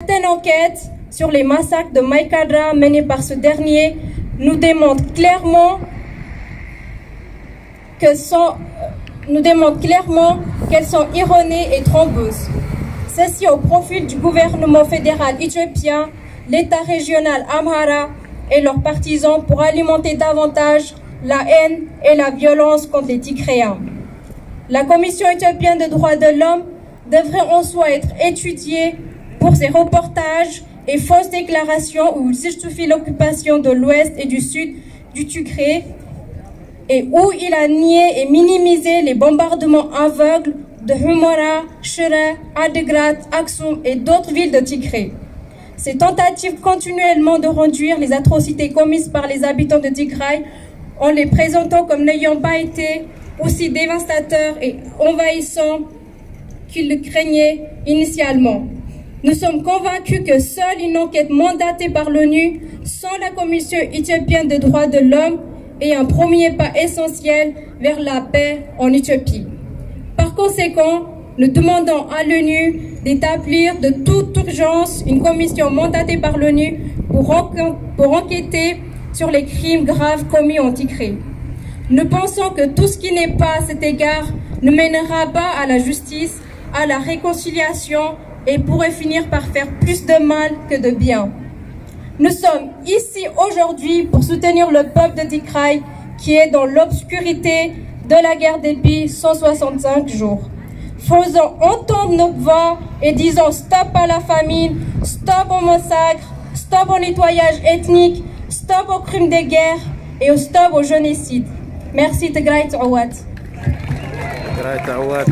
Certaines enquêtes sur les massacres de Maïkadra menées par ce dernier nous démontrent clairement que sont, nous démontrent clairement qu'elles sont erronées et trompeuses. Ceci au profit du gouvernement fédéral éthiopien, l'État régional Amhara et leurs partisans pour alimenter davantage la haine et la violence contre les Tigréens. La Commission éthiopienne des droits de l'homme devrait en soi être étudiée pour ses reportages et fausses déclarations où il justifie l'occupation de l'ouest et du sud du Tigré et où il a nié et minimisé les bombardements aveugles de Humora, Shire, Adigrat, Aksum et d'autres villes de Tigré. Ces tentatives continuellement de reduire les atrocités commises par les habitants de Tigray en les présentant comme n'ayant pas été aussi dévastateurs et envahissants qu'ils le craignaient initialement. Nous sommes convaincus que seule une enquête mandatée par l'ONU sans la Commission éthiopienne des droits de l'homme est un premier pas essentiel vers la paix en Éthiopie. Par conséquent, nous demandons à l'ONU d'établir de toute urgence une commission mandatée par l'ONU pour, enquê- pour enquêter sur les crimes graves commis en Tigré. Nous pensons que tout ce qui n'est pas à cet égard ne mènera pas à la justice, à la réconciliation et pourrait finir par faire plus de mal que de bien. Nous sommes ici aujourd'hui pour soutenir le peuple de Tigray qui est dans l'obscurité de la guerre depuis cent soixante-cinq jours. Faisons entendre notre voix et disons stop à la famine, stop au massacre, stop au nettoyage ethnique, stop aux crimes de guerre et au stop au génocide. Merci. Tigray Ta'awat. Tigray Ta'awat.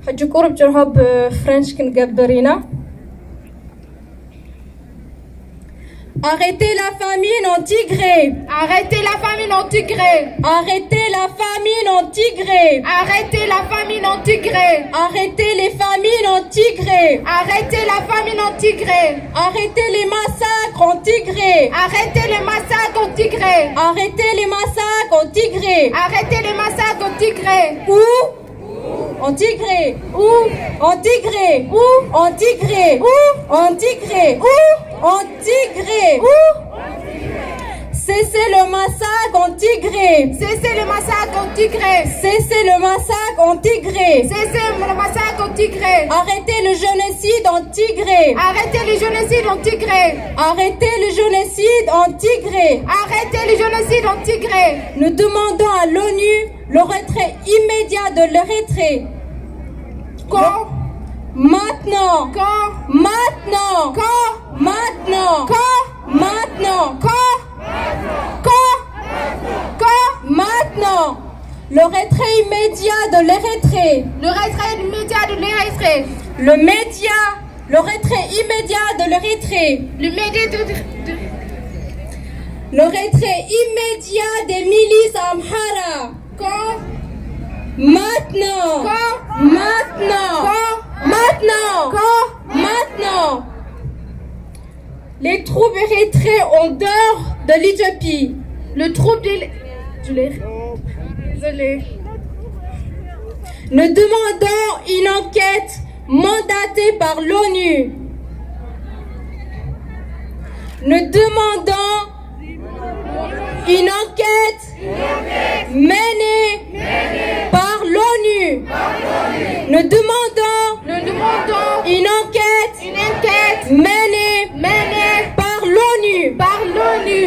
ሕጂ ቁሩብ ጭርሖ ብፍሬንች ክንገብር ኢና። Arrêtez la famine en Tigré. Arrêtez la famine en Tigré. Arrêtez la famine en Tigré. Arrêtez la famine en Tigré. Arrêtez les famines en Tigré. Arrêtez la famine en Tigré. Arrêtez les massacres en Tigré. Arrêtez les massacres en Tigré. Arrêtez les massacres en Tigré. Arrêtez les massacres en Tigré. Où en Tigré. Où en Tigré. Où en Tigré. Où en Tigré. Où en Tigré. Où Cessez le massacre en Tigré. Cessez le massacre en Tigré. Cessez le massacre en Tigré. Cessez le massacre en Tigré. Arrêtez le génocide en Tigré. Arrêtez le génocide en Tigré. Arrêtez le génocide en Tigré. Arrêtez le génocide en Tigré. Nous demandons à l'ONU le retrait immédiat de l'Érythrée. Quand ? Maintenant. Quand ? Maintenant. Quand ? Maintenant. Quand ? Maintenant. Quand ? Quand ? Quand ? Maintenant. Le retrait immédiat de l'Érythrée. Le retrait immédiat de l'Érythrée. Le média, le retrait immédiat de l'Érythrée. Le média de, de... Le retrait immédiat des milices Amhara. Quand ? Maintenant. Quand ? Maintenant. Quand ? Maintenant. Quand ? Maintenant. Les troupes érythréennes en dehors de l'Éthiopie. Le troupe de... Je l'ai... Désolée. Nous demandons une enquête mandatée par l'ONU. Nous demandons une enquête menée par l'ONU. Nous demandons une enquête menée par l'ONU. Par l'ONU.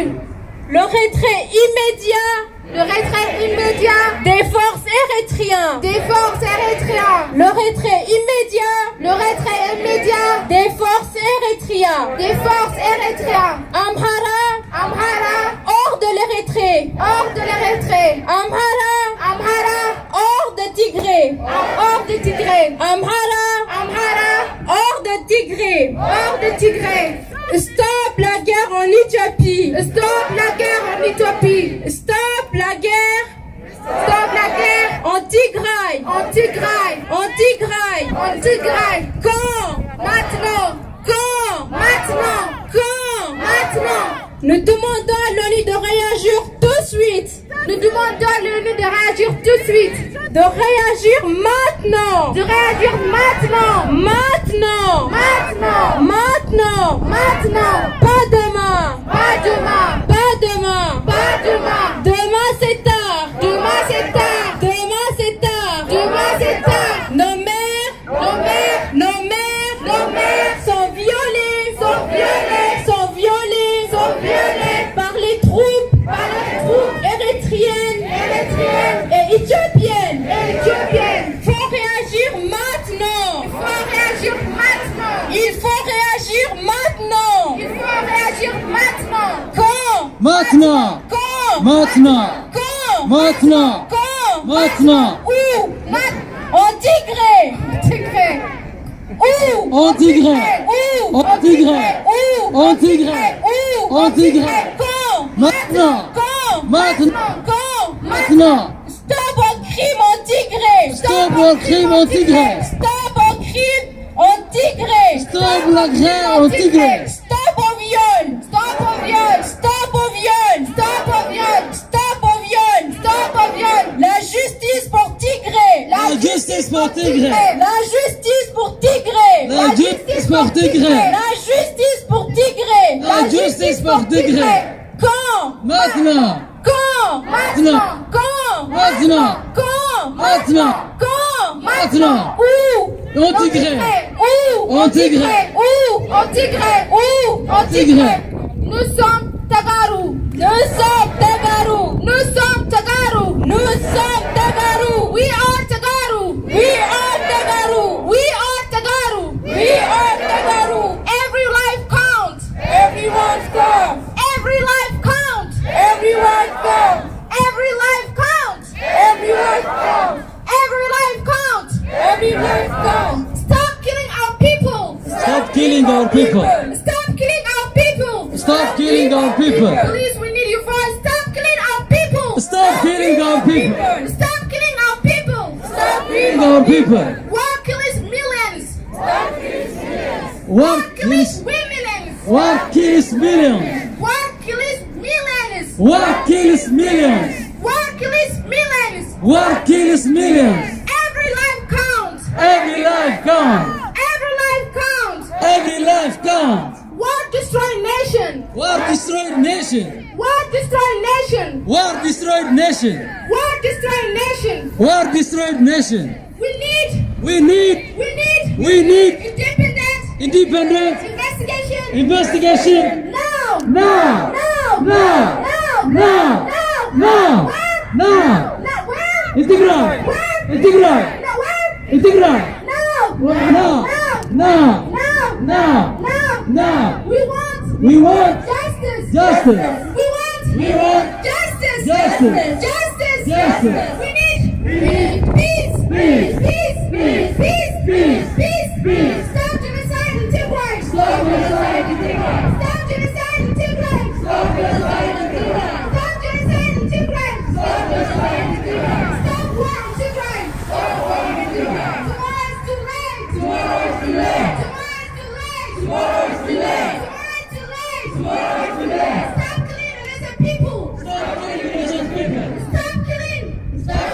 Le retrait immédiat. Le retrait immédiat. Des forces érythréennes. Des forces érythréennes. Le retrait immédiat. Le retrait immédiat. Des forces érythréennes. Des forces érythréennes. Amhara. Amhara. Hors de l'Érythrée. Hors de l'Érythrée. Amhara. Amhara. Hors de Tigré. Hors de Tigré. Amhara. Amhara. Hors de Tigré. Hors de Tigré. Stop la guerre en Éthiopie. Stop la guerre en Éthiopie. Stop la guerre. Stop la guerre. En Tigraï. En Tigraï. En Tigraï. En Tigraï. Quand ? Maintenant. Quand ? Maintenant. Quand ? Maintenant. Nous demandons à l'ONU de réagir tout de suite. De réagir tout de suite. De réagir maintenant. De réagir maintenant. Maintenant. Maintenant. Maintenant. Maintenant. Pas demain. Pas demain. Pas demain. Pas demain. Demain c'est tard. Demain c'est tard. Demain c'est tard. Demain c'est tard. Nos mères, nos mères, nos mères, nos mères sont violées, sont violées, sont violées, sont violées par les troupes, par les troupes érythréennes, érythréennes et éthiopiennes, et éthiopiennes. Faut réagir maintenant. Il faut réagir maintenant. Il faut réagir maintenant. Il faut réagir maintenant. Quand? Maintenant. Quand? Maintenant. Quand? Maintenant. Quand? Maintenant. Où? Mat-, en Tigré. Tigré. Où? En Tigré. Où? En Tigré. Où? En Tigré. Où? En Tigré. Quand? Maintenant. Quand? Maintenant. Quand? Maintenant. Stop au crime en Tigré. Stop au crime en Tigré. Stop au crime en Tigré. Stop la guerre en Tigré. Stop au viol. Stop au viol. Stop au viol. Stop au viol. Stop au viol. Stop au viol. La justice pour Tigré. La justice pour Tigré. La justice pour Tigré. La justice pour Tigré. La justice pour Tigré. La justice pour Tigré. Quand? Maintenant. Quand? Maintenant. Quand? Maintenant. Quand? Maintenant. Quand? Maintenant. Où? En Tigré. Où? En Tigré. Où? En Tigré. Où? En Tigré. Nous sommes Tagaru. Nous sommes Tagaru. Nous sommes Tagaru. Nous sommes Tagaru. We are Tagaru. We are Tagaru. We are Tagaru. We are Tagaru. Every life counts. Every life counts. Every life counts. Every life counts. Every life counts. Every life counts. Every life counts. Every life counts. Stop killing our people. Stop killing our people. Stop killing our people. Stop killing our people. Please, we need your voice. Stop killing our people. Stop killing our people. Stop killing our people. Stop killing our people. War kills millions. War kills millions. War kills millions. War kills millions. War kills millions. War kills millions. War kills millions. War kills millions. Every life counts. Every life counts. Every life counts. Every life counts. War destroy nation. War destroy nation. War destroy nation. War destroy nation. War destroy nation. War destroy nation. We need. We need. We need. We need. Independent. Independent. Investigation. Investigation. Now. Now. Now. Now. Now. Now. Now. Now. Now. Now. Now. Now. Where? In Tigray. Where? In Tigray. No, where? In Tigray. No. No. No. No. No. No. No. We want. We want. Justice. Justice. We want. We want. Justice. Justice. Justice. Justice. We need. We need. Peace. Peace. Peace. Peace. Peace. Peace. Peace. Peace. Stop genocide in Tigray. Stop genocide in Tigray. Stop genocide in Tigray. Stop genocide in Tigray. Stop genocide in Tigray. Stop genocide in Tigray. Stop war in Tigray. Stop war in Tigray. Tomorrow is too late. Tomorrow is too late. Tomorrow is too late. Tomorrow is too late. Tomorrow is too late. Tomorrow is too late. Stop killing innocent people. Stop killing innocent people. Stop killing. Stop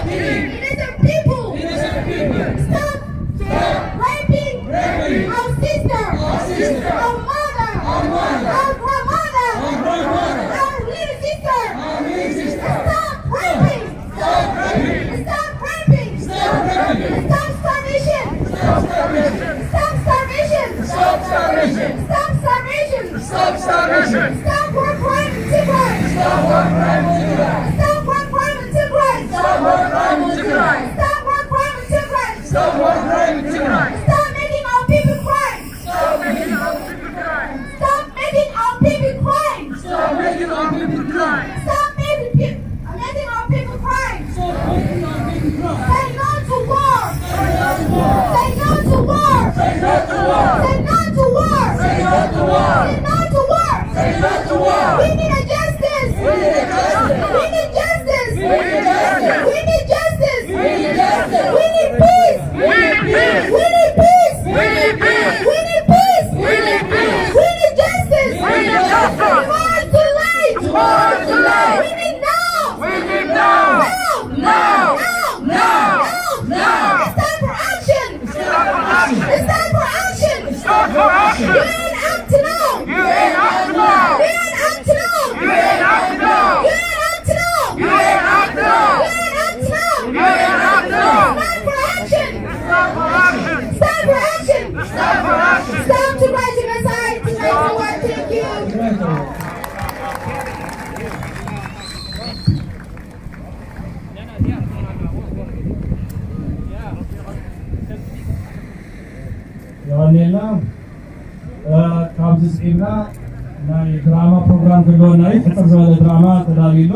ና ካብዚ ስዒብና ናይ ድራማ ፕሮግራም ክህልወና እዩ። ሕፅር ዝበለ ድራማ ተዳልዩ ኣሎ።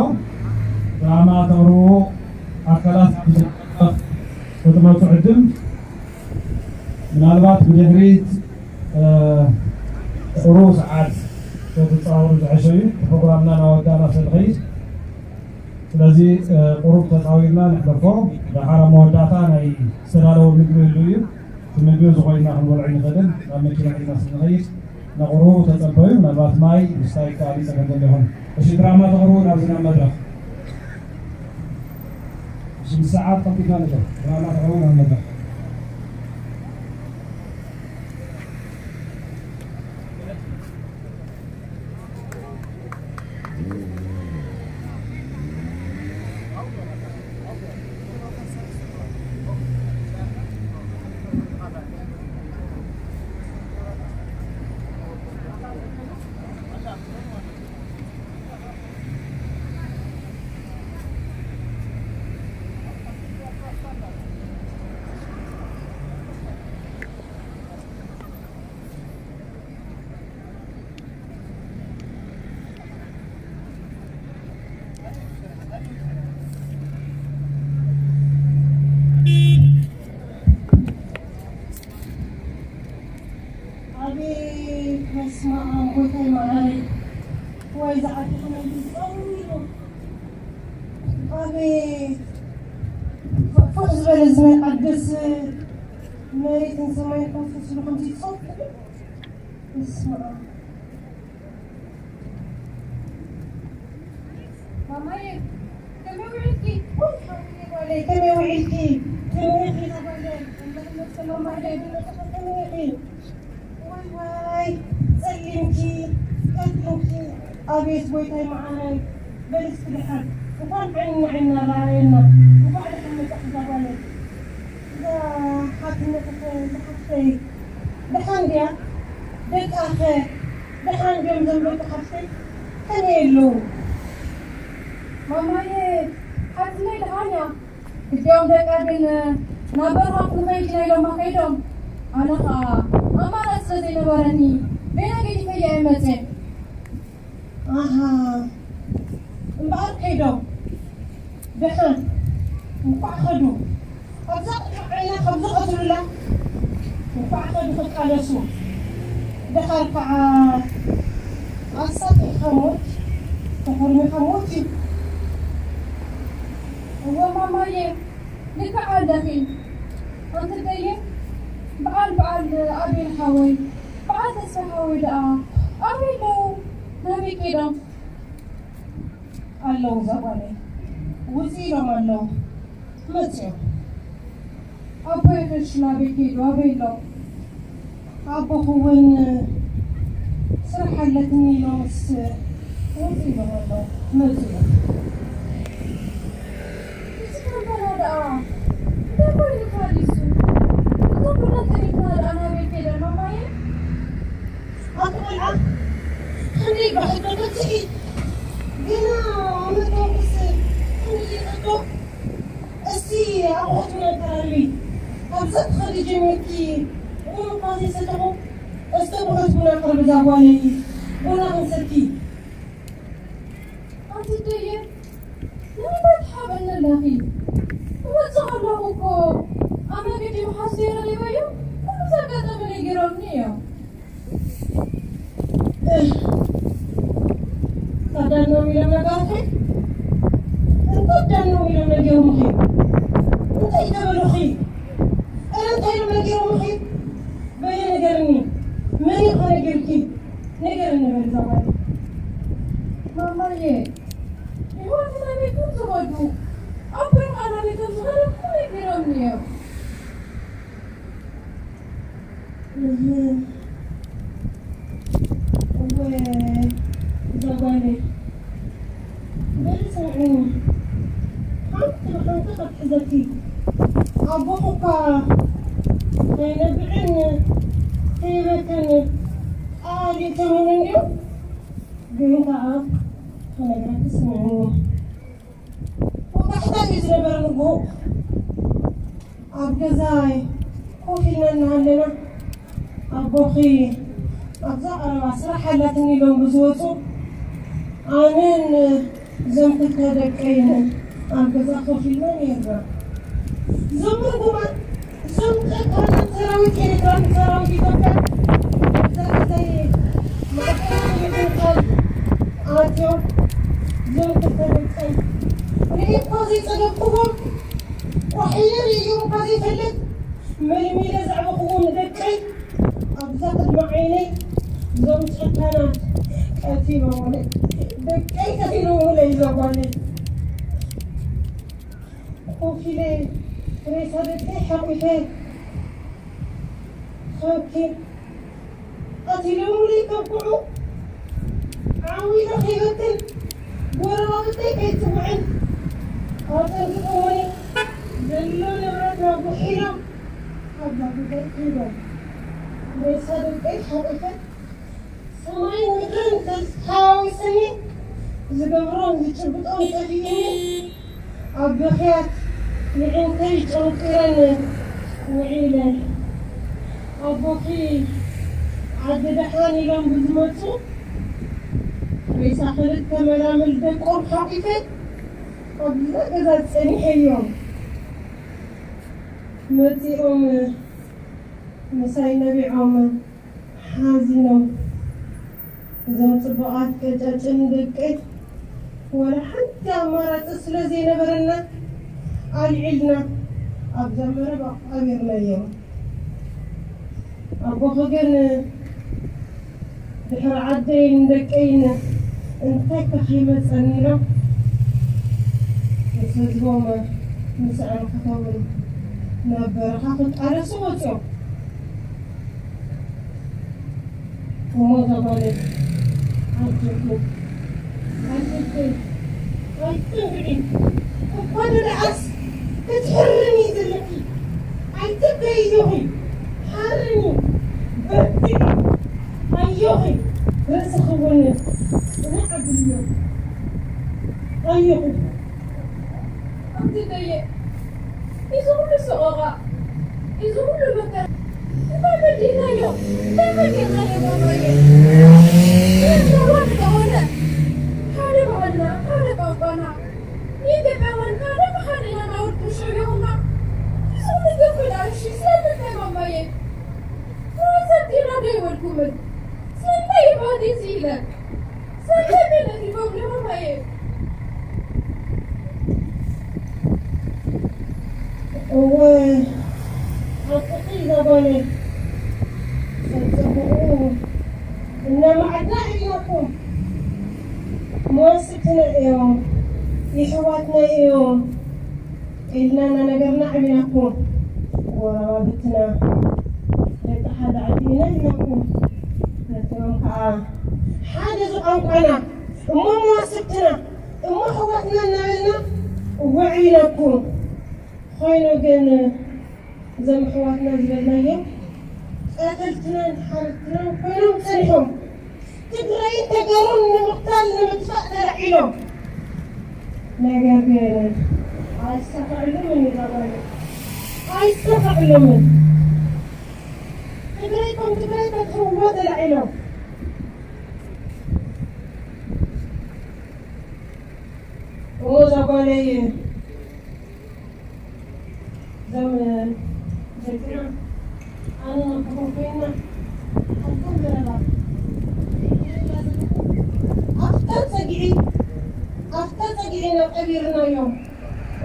ድራማ ተቕርቡ ኣካላት ክትመፁ ዕድል ምናልባት ብድሕሪት ቁሩብ ሰዓት ተትፃወሩ ዝሐሸ እዩ። ፕሮግራምና ናወዳና ስለዝኸይድ ስለዚ ቁሩብ ተፃዊርና ንሕለፎ። ደሓር ኣብ መወዳእታ ናይ ዝተዳለወ ምግቢ ህሉ እዩ። እቲ ምግቢ እዚ ኮይና ክንበልዖ ይንኽእልን ናብ መኪና ሒዝና ስንኸይድ ነቕርቡ ተፀበዩ። ምናልባት ማይ ምስታይ ከባቢ ፀገም ዘሎ ይኾን። እሺ ድራማ ተቕርቡ ናብዚ ናብ መድረኽ። እሺ ምስ ሰዓት ከፊትና ንዘ ድራማ ተቕርቡ ናብ መድረኽ። ኣቤት በስመ ኣብ ጎይታይ መዓረይ። ወይ ዝዓዲ ከመይ ዝጸውሩ። ኣቤት ፍሕፍሕ ዝበለ ዝመልኣ ደስ መሬትን ሰማይን ኮፍ ስሉ ከምዚ ይጸውሩ። በስመ ኣብ። ማማየ ከመይ ውዒልኪ? ወይ ሓውየ ጓለይ ከመይ ውዒልኪ? ከመይ ኢኺ እዛ ጓለይ? ኣምላኽ ይመስገን ማማየ ከመይ ኢኺ? ወይ ወይ ጸሊምኪ ቀጢንኪ። ኣቤት ጎይታይ መዓረይ በሊ እስኪ ድሓን እንኳን ዓይኒ ንዓይኒ ኣረኣየና። እንኳዕ ድሓን መጻእኪ እዛ ጓለይ። እዛ ሓትነትኺ እዛ ሓፍተይ ደሓን ድያ? ደቃኸ ደሓን ድዮም? ዘምለጡ ሓፍተይ ከመይ ኣለዉ? ማማየ ሓትነይ ደሓን እያ። ክልቲኦም ደቃ ግን ናብ በረኻ ክንኸይድ ኢና ኢሎማ ከይዶም። ኣነ ኸኣ ኣማራጺ ስለ ዘይነበረኒ በይና ገዲፈያ እየ መጽየ። ኣሃ እምበኣር ከይዶም ደሓን እንኳዕ ኸዱ። ኣብዛ ቅድሚ ዓይና ካብ ዝቐትሉላ እንኳዕ ኸዱ ክቃለሱ። ደሓር ከዓ ኣሳጢሕካ ሞት ተኾርሚኻ ሞት እዩ። እወ ማማየ ልክዕ ኣለኺ። ኣንቲ ደይን በዓል በዓል ኣቤል ሓወይ በዓል ተስፋ ሓወይ ደኣ ኣበይ ኣለዉ? ናበይ ከይዶም? ኣለዉ እዛ ጓለይ ውፅእ ኢሎም ኣለዉ። መፅዮም። ኣቦይ ከሽ ናበይ ከይዱ? ኣበይ ኣሎ? ኣቦኹ እውን ስራሕ ኣለትኒ ኢሎምስ ውፅእ ኢሎም ኣለዉ። መፅዮም። እዚ ከምበላ ደኣ እንታይ ኮይኑ ተሃዲሱ? እዞም ብረት ጠሊፍና ደኣ ናበይ ከይዶም ማማየ? ኣቲ ቆልዓ ክንደይ ባሕቶ ተብፅሒ ግና መተንክስ ክንደይ ይጠጦ። እስቲ ኣቑሑት ቡና ኣቀራርቢ። ካብዛ ትኸዲ ጀሚርኪ ቡን እኳ ዘይሰተኹ። እስቲ ኣቑሑት ቡና ኣቅርቢ እዛ ጓለይ ቡና ክንሰቲ። ኣንቲ ደየ ንምንታይ ትሓብእኒ ኣለኺ? እወጽእ ከለኹ እኮ ኣብ መገዲ ምሓዙተይ ረኺበዮም። ኩሉ ዘጋጠመ ነጊሮምኒ እዮም። እህ፣ ታዳኖም ኢሎም ነጋርኺ? እንታይ ዳኖም ኢሎም ነጊሮምኺ? እንታይ ተበሉኺ? እረ እንታይ ኢሎም ነጊሮምኺ? በየ ንገርኒ፣ መን እዩ ከነጊርኪ? ንገርኒ በል እዛ ጓል። ማማየ፣ ይሆን ናበይ ከም ዝኸዱ፣ ኣቦይ ከኣ ናበይ ከም ዝኸደ እኮ ነጊሮምኒ እዮም። እህ፣ እወ፣ እዛ ጓለይ፣ በሊ ስምዕኒ፣ ሓንቲ ብሓንቲ ክትሕዘኪ። ኣቦኺ እኳ ከይነብዕን ከይበክን ቃል ይእተምኒ እንድዩ፣ ግን ከኣ ክነግረኪ ስምዕኒ። ወጋሕታ እዩ ዝነበረ ንግሆ። ኣብ ገዛይ ኮፍ ኢልና እናሃለና፣ ኣቦኺ ኣብዛ ቀረባ ስራሕ ኣላትኒ ኢሎም ብዝወፁ ኣነን እዞም ክልተ ደቀይን ኣብ ገዛ ኮፍ ኢልና ነይርና። እዞም ርጉማት፣ እዞም ጨካናት ሰራዊት ኤርትራን ሰራዊት ኢትዮጵያን ኣብዛ ከተይ መቐጠሊ ምድንኻል ኣትዮም፣ እዞም ክልተ ደቀይ ርእየ እኳ ዘይጸገብኩዎም፣ ኳሕ ኢለ ርእዮም እኳ ዘይፈልጥ፣ መልሚለ ዘዕበኹዎም ደቀይ ኣብዛ ቅድሚ ዓይነይ እዞም ጨካናት ቀቲሎምኒ፣ ደቀይ ቀቲሎምለይ እዛ ጓለይ። ኮፍ ኢለ ሬሳ ደቀይ ሓቂፈ፣ ሓኪም ቀቲሎምለይ ከብቅዑ፣ ዓው ኢለ ከይበክን፣ ጎረባብተይ ከይጽውዕን ኣጠንቂቖምኒ፣ ዘሎ ንብረትና ጉሒሎም፣ ኣብ ናብርተይ ከይዶም፣ ሬሳ ደቀይ ሓቂፈ፣ ሰማይን ምድርን ተሓዋዊስኒ፣ ዝገብሮን ዝጭብጦን ጠፊኡኒ፣ ኣብ ብኽያት ንዕንተይ ጨንቂረን ውዒለ። ኣቦኺ ዓዲ ደሓን ኢሎም ብዝመጹ፣ ሬሳ ክልተ መላምል ደቆም ሓቂፈ፣ ኣብዛ ገዛ ጸኒሐዮም። መጺኦም ምሳይ ነቢዖም ሓዚኖም። እዞም ጽቡቓት ቀጫጭን ደቀይ፣ ዋላ ሓንቲ ኣማራጺ ስለ ዘይነበረና፣ ኣልዒልና ኣብዛ መረብ ኣቃቢርናዮም። ኣቦኺ ግን ድሕሪ ዓደይን ደቀይን እንታይ ከ ከይመጸኒ ኢሎም ምስ ህዝቦም ምስ ኣዕሩኽቶም ናብ በረኻ ክቃለሱ ወጺኦም። እሞ እዛ ጓለይ፣ ኣጆኺ፣ ኣጆኺ፣ ኣይትንብዒ። እኳ ደኣ ደኣስ ክትሕርሚ ዘለኪ። ኣይትበይ፣ ኣጆኺ፣ ሓርሚ፣ በርትዒ። ኣጆኺ፣ ርእስኺ እውን ጽናዕ ኣብልዮ። ኣጆኺ። ኣንትደየ፣ እዚ ኩሉ ሰቆቃ፣ እዚ ኩሉ መከራ፣ እንታይ በዲልናዮ? እንታይ ሓጢእናዮ ባባየ? ንኤርትራውያን እንተኾነ፣ ሓደ ባህልና፣ ሓደ ቋንቋና፣ ንኢትዮጵያውያን ከዓ ደቂ ሓደ ኢና እናበልኩም ሽዑ ኢኹምና። እዚ ኩሉ ግፍዒ ደኣ እሺ ስለምንታይ ማማየ? ተዋሳእቲ ኢና ዶ ኣይበልኩምን? ስለምንታይ እዩ ባህቲ እዚ ኢለ? እወ፣ ሓቅኺ እዛ ጓለይ፣ ጸጸብቑ እናመዓድና ዒብናኩም። መዋስብትና እዮም፣ የሕዋትና እዮም ኢልና እናነገርና ዒብናኩም። ጎረባብትና፣ ደቂ ሓደ ዓዲ ኢና ኢልናኩም። ነቶም ከኣ ሓደ ዝቋንቋና እሞ መዋስብትና እሞ ኣሕዋትና እናበልና እወ ዒብናኩም። ኾይኑ ግን እዞም ኣሕዋትና ዝበልናዮም ቀተልትናን ሓረድትናን ኮይኖም ጸኒሖም። ትግራይን ተጋሩን ንምቕታል ንምጥፋእ ተላዒሎም። ነገር ግን ኣይሳኻዕሉምን እዩ ዘበለ። ኣይሳኻዕሉምን። ትግራይ ከም ትግራይ ከጥፍእዎ ተላዒሎም። እሞ እዛ ጓለይ እዞም ደቅና ኣነ ንኣቦኹም ኮይና ሓንቶም ዘረባ ኣብታ ጸግዒ ኣብታ ጸግዒ ኢና ቀቢርናዮም።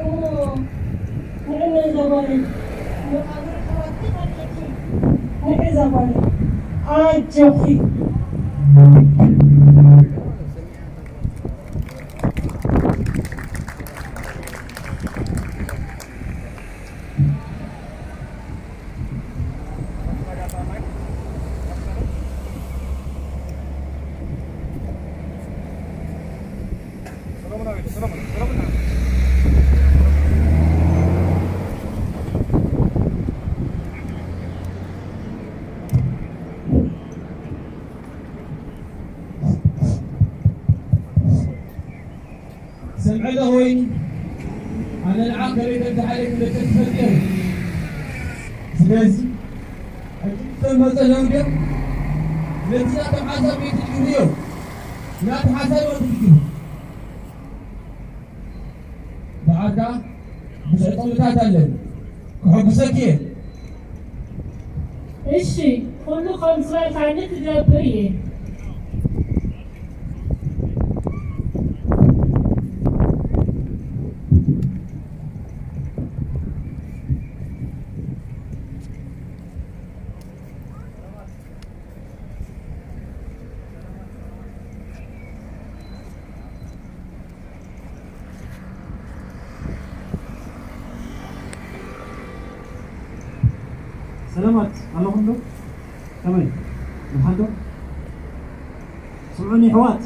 እሞ ንዕና እዛ ጓለይ መቃብር ኣሕዋትኪ ቀድሕኪ ንዒ እዛ ጓለይ ኣጆኺ። ሰምዐ ኣለኹ ወይ? ኣነ ንዓኽ ከመይ ከም ዝሓለክ ደቂ ትፈልጥ እየ። ስለዚ፣ ሕጂ መጸናም ግን ነቲ ናቶም ሓሳብ ቤት ትግርዮ ናቲ ሓሳብ ወዲ ትግርዮ ብዓዳ ብዙሕ ጥቕምታት ኣለኒ። ክሕጉሰኪ እየ። እሺ፣ ኩሉ ከም ዝበልካኒ ክገብር እየ። ሰላማት ኣለኹም ዶ? ከመይ? ደሓን ዶ? ስምዑኒ ኣሕዋት፣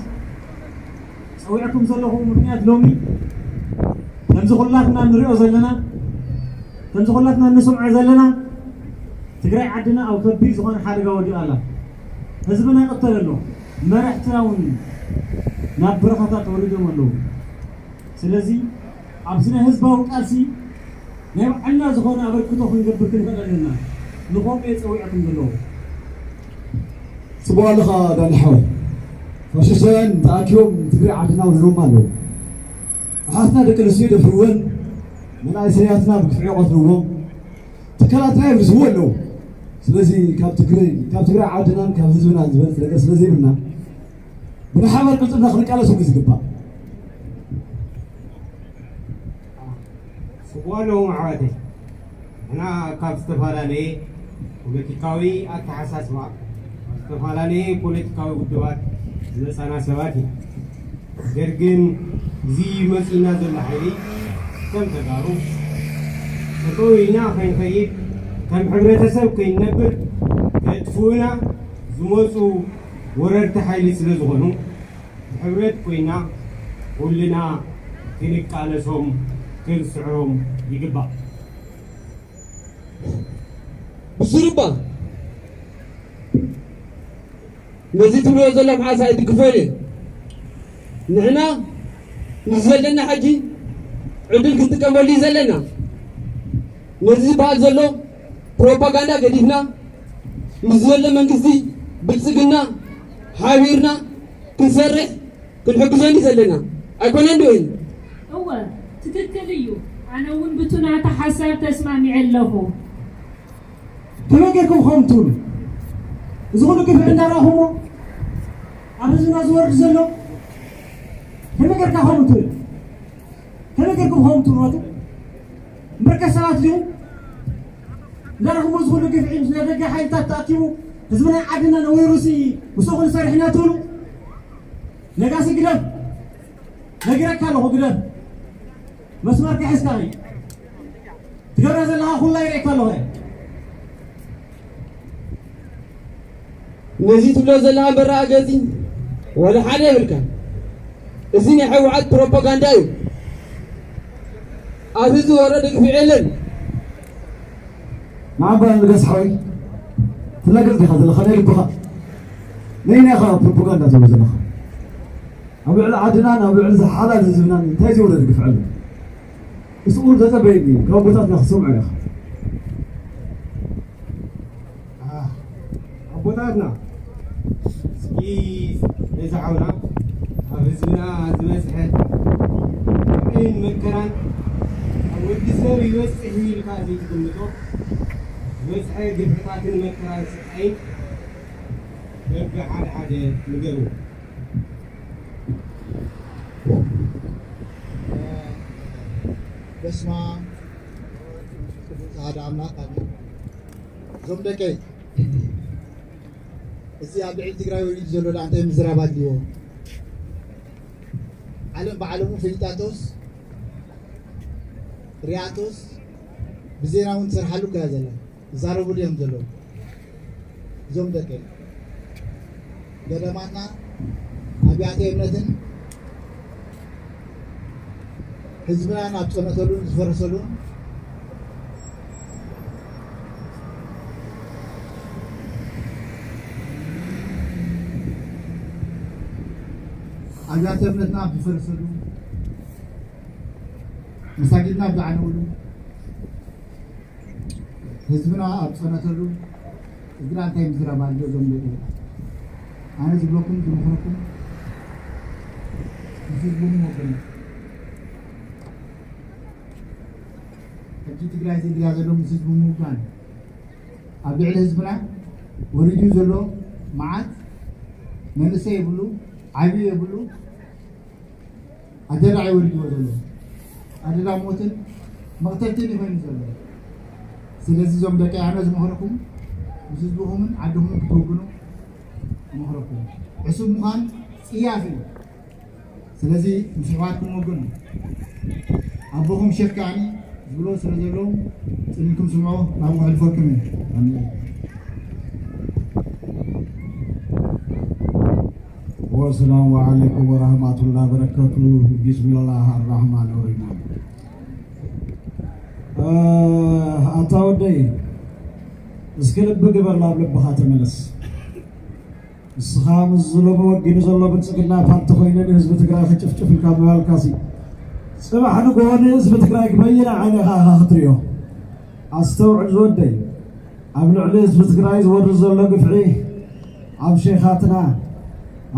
ጸዊዐኩም ዘለኹ ምኽንያት ሎሚ ከምዚ ኩላትና ንሪኦ ዘለና፣ ከምዚ ኩላትና ንስምዖ ዘለና ትግራይ ዓድና ኣብ ከቢድ ዝኾነ ሓደጋ ወዲቓ ኣላ። ህዝብና ይቕተል ኣሎ። መራሕትና እውን ናብ በረኻታት ወሪዶም ኣለዉ። ስለዚ ኣብዚ ናይ ህዝባዊ ቃልሲ ናይ ባዕልና ዝኾነ ኣበርክቶ ክንገብር ክንኽእል ኣለና። ንኸምኡ እየ ጸዊዐኩም ዘለኹ። ጽቡቕ ኣለኻ ዳኒ ሓወይ። ፋሽስታውያን ተኣኪቦም ትግራይ ዓድና ወሪሮማ ኣለዉ። ኣሓትና ደቂ ኣንስትዮ ይደፍርወን፣ መናእሰያትና ብግፍዒ ይቐትልዎም፣ ትካላትና የፍርስዎ ኣለዉ። ስለዚ ካብ ትግራይ፣ ካብ ትግራይ ዓድናን ካብ ህዝብናን ዝበልፅ ነገር ስለ ዘይብልና ብሓባር ቅልጥፍና ክንቃለሰሉ ዝግባእ። ጽቡቕ ኣለዎም ኣሕዋተይ። ንሕና ካብ ዝተፈላለየ ፖለቲካዊ ኣተሓሳስባ፣ ካብ ዝተፈላለየ ፖለቲካዊ ውድባት ዝመጻና ሰባት ኢና። ነገር ግን እዚ መጺእና ዘሎ ሓይሊ ከም ተጋሩ ጠጠው ኢልና ከይንኸይድ፣ ከም ሕብረተሰብ ከይንነብር፣ ከጥፍኡና ዝመጹ ወረርቲ ሓይሊ ስለ ዝኾኑ፣ ብሕብረት ኮይና ኩልና ክንቃለሶም ክንስዕሮም ይግባእ። ብስሩባ ነዚ ትብልዎ ዘለኹም ሓሳብ ይድግፎ ኢለ። ንሕና ምስ ዘለና ሕጂ ዕድል ክንጥቀመሉ እዩ ዘለና። ነዚ ዝበሃል ዘሎ ፕሮፓጋንዳ ገዲፍና ምስ ዘሎ መንግስቲ ብልጽግና ሓቢርና ክንሰርሕ ክንሕግዞን እዩ ዘለና። ኣይኮነን ዶ ኢሉ? እወ፣ ትክክል እዩ። ኣነ እውን ብቱ ናታ ሓሳብ ተስማሚዐ ኣለኹ። ከመይ ጌርኩም ከምኡ ትብሉ? እዚ ኩሉ ግፍዒ እንዳረኣኹሞ ኣብ ህዝብና ዝወርድ ዘሎ ከመይ ጌርካ ከምኡ ትብል? ከመይ ጌርኩም ከምኡ ትብሉ? እምበርከ ሰባት ድዩ? እንዳረኣኹሞ እዚ ኩሉ ግፍዒ ምስ ናይ ደገ ሓይልታት ተኣኪቡ ህዝብና ዓድና ነዊሩሲ ምስኡ ክንሰርሕ ኢና ትብሉ? ነጋሲ ግደፍ። ነጊረካ ኣለኹ ግደፍ። መስመርካ ሒዝካ ኺድ። ትገብራ ዘለኻ ኩላ ይርእየካ ኣለኹ። ነዚ ትብሎ ዘለኻ መረጋገጺ ወላ ሓደ የብልካ። እዚ ናይ ህወሓት ፕሮፓጋንዳ እዩ። ኣብ ህዝቢ ወረደ ግፍዒ የለን። ንዓባ ንገስ ሓወይ ትላገጽ ዲኻ ዘለኻ ናይ ልብኻ ነይናኻ ፕሮፓጋንዳ ትብሎ ዘለኻ ኣብ ልዕሊ ዓድናን ኣብ ልዕሊ ዝሓላል ህዝብናን እንታይ ዝወረደ ግፍዒ ኣሎ? እስቁር ተጸበየኒ ካብ ኣቦታትና ክሰምዑ ኢኻ። ኣቦታትና እስኪ ነዚ ዓውና ኣብ ህዝብና ዝበፅሐ ግፍዕን መከራን ኣብ ወዲ ሰብ ይበፅሕ እዩ ኢልካ ዘይትግምቶ ዝበፅሐ ግፍዕታትን መከራን ስቃይን በብሓደ ሓደ ንገሩ። በስመ ኣብ ወወልድ ወመንፈስ ቅዱስ ኣሐዱ ኣምላክ ኣሜን። እዞም ደቀይ እዚ ኣብ ልዕሊ ትግራይ ወሪዱ ዘሎ ደኣ እንታይ ምዝራብ ኣድልዎ? ዓለም ብዓለሙ ፈሊጣቶስ ሪኣቶስ ብዜና እውን ትሰርሓሉ እኮ እያ ዘላ። ይዛረቡሉ እዮም ዘለዉ እዞም ደቀይ። ገዳማትና ኣብያተ እምነትን ህዝብና ናብ ፀነተሉን ዝፈረሰሉን ኣብያተ እምነትና ኣብ ዝፈረሰሉ መሳጊድና ኣብ ዝዓነውሉ ህዝብና ኣብ ፀነተሉ እግራ እንታይ ምዝራብ ኣሎ ዞም ደቂ ኣነ ዝብለኩም ዝምኽረኩም ምስ ህዝቡ ወገን ሕጂ ትግራይ ዝድላ ዘሎ ምስ ህዝቡ ምውጋን ኣብ ልዕሊ ህዝብና ወሪዱ ዘሎ መዓት መንእሰይ የብሉ ዓብዩ የብሉ ኣደዳ እዩ ወሪድዎ ዘሎ ኣደዳ ሞትን መቕተልትን ይኮይኑ ዘሎ ስለዚ እዞም ደቂ ኣነ ዝመኽረኩም ምስ ህዝብኹምን ዓድኹምን ክትወግኑ ይመኽረኩም ዕሱብ ምዃን ፅያፍ እዩ ስለዚ ምስ ኣሕዋትኩም ወግኑ ኣቦኹም ሸክ ከዓኒ ዝብሎ ስለ ዘለዉ ፅን ኢልኩም ስምዑ ናብኡ ከሕልፈኩም እየ ኣሜን والسلام عليكم ورحمة الله وبركاته بسم الله الرحمن الرحيم ኣታ ወደይ እስኪ ልቢ ግበር ናብ ልብኻ ተመለስ እስኻ ምስ ዝሎሚ ወጊኑ ዘሎ ብልፅግና ፓርቲ ኮይነ ንህዝቢ ትግራይ ክጭፍጭፍ ኢልካ ምባልካሲ ፅባሕ ንግሆ ንህዝቢ ትግራይ ክበይና ዓይነኻ ኢኻ ክትሪኦ ኣስተውዕል ዝወደይ ኣብ ልዕሊ ህዝቢ ትግራይ ዝወርድ ዘሎ ግፍዒ ኣብ ሸይኻትና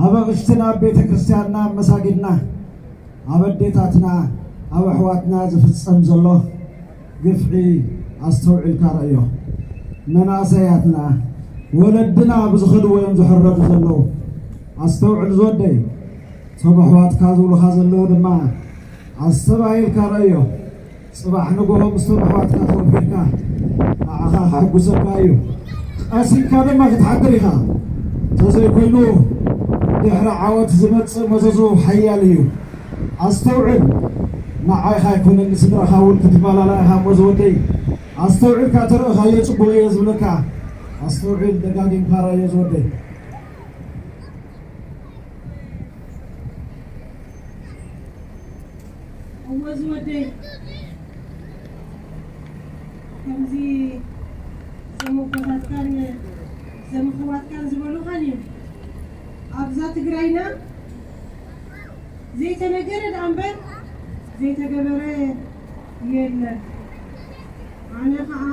ኣብ ኣቕሽትና ኣብ ቤተ ክርስቲያንና ኣብ መሳጊድና ኣብ ኣዴታትና ኣብ ኣሕዋትና ዝፍፀም ዘሎ ግፍዒ ኣስተውዒልካ ረእዮ መናእሰያትና ወለድና ብዝኸድዎ እዮም ዝሕረዱ ዘለዉ ኣስተውዕል ዝወደይ እቶም ኣሕዋትካ ዝብሉኻ ዘለዉ ድማ ኣስተባሂልካ ረእዮ ፅባሕ ንግሆ ምስቶም ኣሕዋትካ ተወፊርካ ንዓኻ ከሐጉሰካ እዩ ቀሲንካ ድማ ክትሓድር ኢኻ እንተዘይኮይኑ ድሕሪ ዓወት ዝመፅእ መዘዙ ሓያል እዩ ኣስተውዕል ንዓይኻ ኣይኮነን ንስድራኻ እውን ክትበላላ ኢኻ እሞ ዝወደይ ኣስተውዒልካ ተርእኻዮ ፅቡቕ እየ ዝብለካ ኣስተውዒል ደጋጊምካ ረእዮ ዝወደይ እወ ዝወደይ ከምዚ ዘመቦታትካን ዘመኽዋትካን ዝበሉኻን እዩ ኣብዛ ትግራይና ዘይተነገረ ደኣ እምበር ዘይተገበረ የለን ኣነ ከዓ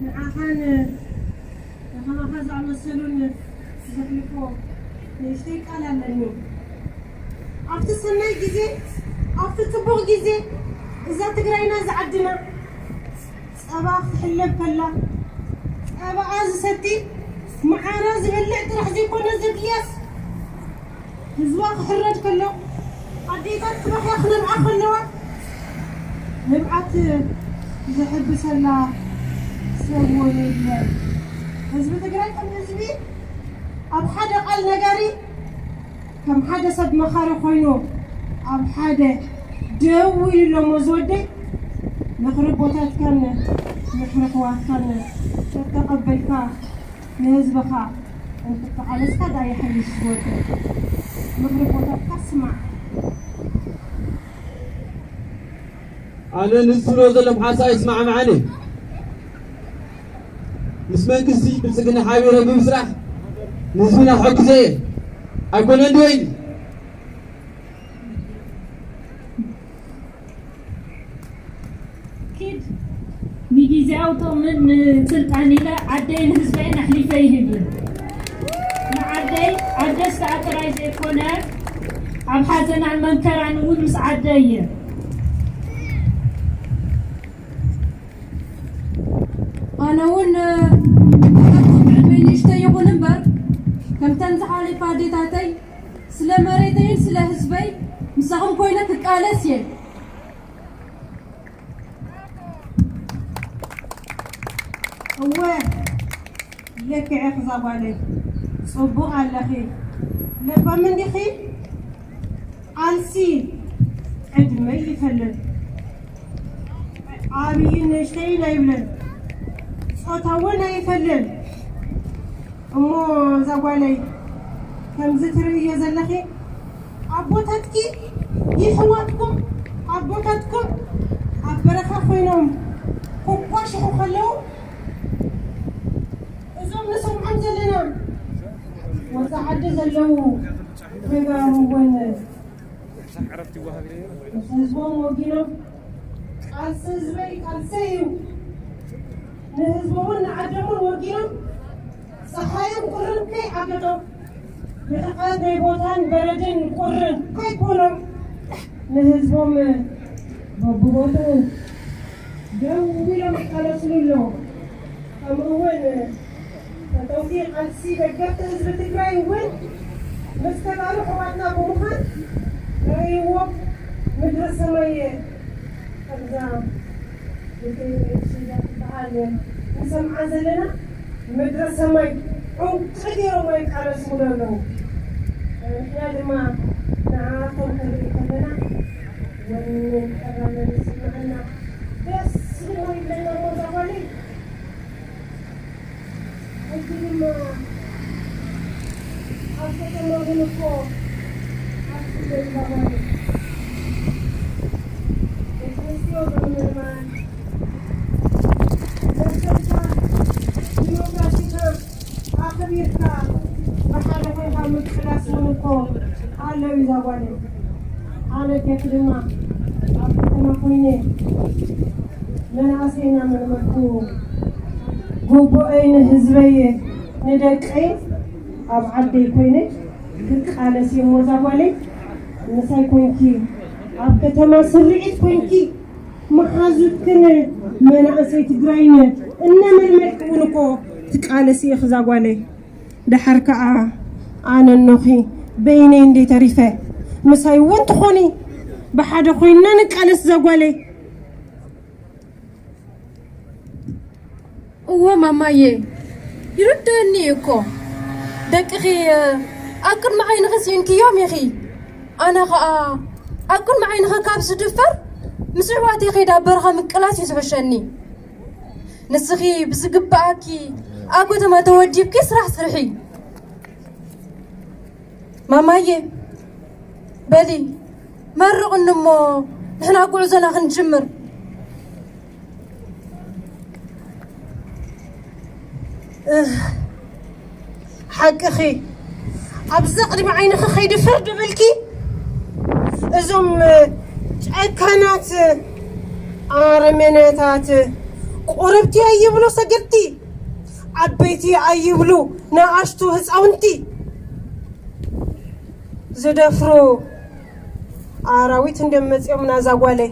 ንዓኻን ንኸማኻ ዝኣመሰሉን ዘሕልፎ ንእሽተይ ቃል ኣለኒ ኣብቲ ሰናይ ግዜ ኣብቲ ፅቡቕ ግዜ እዛ ትግራይና ዝዓድና ጸባ ክትሕለብ ከላ ጸባኣ ዝሰቲ መዓራ ዝበልዕ ጥራሕ ዘይኮነ ዘድልያስ ህዝባ ክሕረድ ከሎ ኣዴታት ክበኽያ ክነብዓ ከለዋ ንብዓት ዘሕብሰላ ሰብ ወን የለን ህዝቢ ትግራይ ከም ህዝቢ ኣብ ሓደ ቃል ነጋሪ ከም ሓደ ሰብ መኻሪ ኮይኑ ኣብ ሓደ ደው ኢሉ ኣሎ እሞ ዝወደይ ምኽሪ ኣቦታትካን ምኽሪ ኣሕዋትካን ተተቐበልካ ንህዝብኻ እንተተቓለስካ ደኣ ይሓይሽ ዝወደይ ምኽሪ ኣቦታትካ ስማዕ ኣነ ንዝብሎ ዘለኹም ሓሳብ ይስማዕምዓኒ ምስ መንግስቲ ብልፅግና ሓቢረ ብምስራሕ ንህዝብና ክሕግዞ እየ ኣይኮነን ዶ ኢሊ ኪድ ንጊዜያዊ ጥቕምን ንስልጣን ኢለ ዓደይን ህዝበይን ኣሕሊፈ ይህብን። ንዓደይ ዓደስ ከዓ ጥራይ ዘይኮነ ኣብ ሓዘናን መንከራን እውን ምስ ዓደ እየ። ኣነ እውን ዕድመይ ንእሽተይ ይኹን እምበር ከምተን ዝሓለፋ ኣዴታተይ ስለ መሬተይን ስለ ህዝበይ ምሳኹም ኮይነ ክቃለስ እየ። እወ ልክዕ ኢኺ እዛ ጓለይ ፅቡቕ ኣለኺ ለባም እንዲኺ ቃልሲ ዕድመ ይፈልል ዓብይን ንእሽተይን ኣይብልን ፆታ እውን ኣይፈልል እሞ እዛ ጓለይ ከምዚ ትርእዮ ዘለኺ ኣቦታትኪ የሕዋትኩም ኣቦታትኩም ኣብ በረኻ ኮይኖም ኮኳሽሑ ከለዉ እዞም ንሰምዖም ዘለና ወፃ ዓዲ ዘለዉ ተጋሩ እውን ምስ ህዝቦም ወጊኖም ቃልሲ ህዝበይ ቃልሰይ እዩ ንህዝቦምን ንዓዶምን ወጊኖም፣ ጸሓይን ቁርን ከይዓገጦም፣ ብርሕቀት ናይ ቦታን በረድን ቁርን ከይኮኖም፣ ንህዝቦም በብቦትኡ ደው ኢሎም ይቃለስሉ ኣለዉ። ከምኡ እውን ፈተውቲ ቃልሲ ደገፍቲ ህዝቢ ትግራይ እውን ምስ ተጋሩ ኣሕዋትና ብምዃን ረእይዎም ምድረ ሰማይ ከምዛ ንክሽያ ትበሃል ንሰምዓ ዘለና ምድረ ሰማይ ዕንቂ ገይሮም ይቃለስሉ ኣለዉ። ንሕና ድማ ንዓቶም ክንርኢ ከለና ወንን ቀዳመን ይስምዐና። ደስ ድማ ይብለና እሞ እዛ ጓለይ። ሕጂ ድማ ኣብ ከተማ እውን እኮ ኣብ ስደት እዛ ጓለይ። ደቂ ኣንስትዮ ብምምርማር፣ መሰልካ፣ ዲሞክራሲካ ኣኽቢርካ ብሓደ ኮይንካ ምቅላስ እውን እኮ ኣሎ እዩ እዛ ጓለይ። ኣነ ቴክ ድማ ኣብ ከተማ ኮይነ መናእሰይ እናመልመልኩ፣ ግቡአይ ንህዝበይ፣ ንደቀይ፣ ኣብ ዓደይ ኮይነ ክቃለስ እየ እሞ እዛ ጓለይ ምሳይ ኮንኪ፣ ኣብ ከተማ ስርዒት ኮንኪ፣ መሓዙትክን መናእሰይ ትግራይን እናመልመልኪ እውን እኮ ትቃለሲ ኢኺ እዛ ጓለይ። ደሓር ከኣ ኣነ እኖኺ በይነይ እንዴ ተሪፈ፣ ምሳይ እውን ትኾኒ፣ ብሓደ ኮይንና ንቃለስ እዛ ጓለይ። እወ ማማዬ፣ ይርድእኒ እዩ እኮ። ደቅኺ ኣብ ቅድሚ ዓይንኺ ስኢንክዮም ኢኺ። ኣነ ኸኣ ኣብ ቅድሚ ዓይንኺ ካብ ዝድፈር ምስ ኣሕዋተይ ከይደ ኣብ በረኻ ምቅላስ እዩ ዝሕሸኒ። ንስኺ ብዝግብኣኪ ኣብ ከተማ ተወዲብኪ ስራሕ ስርሒ። ማማዬ፣ በሊ መርቕኒ እሞ ንሕና ጉዕዞና ክንጅምር። እህ፣ ሓቅኺ። ኣብዚ ቅድሚ ዓይንኺ ከይዲ ፍርድ ብልኪ እዞም ጨካናት ኣረመኔታት፣ ቆረብቲ ኣይብሉ ሰገድቲ፣ ዓበይቲ ኣይብሉ ንኣሽቱ ህፃውንቲ ዝደፍሩ ኣራዊት እንደመፂኦም ናዛ ጓለይ።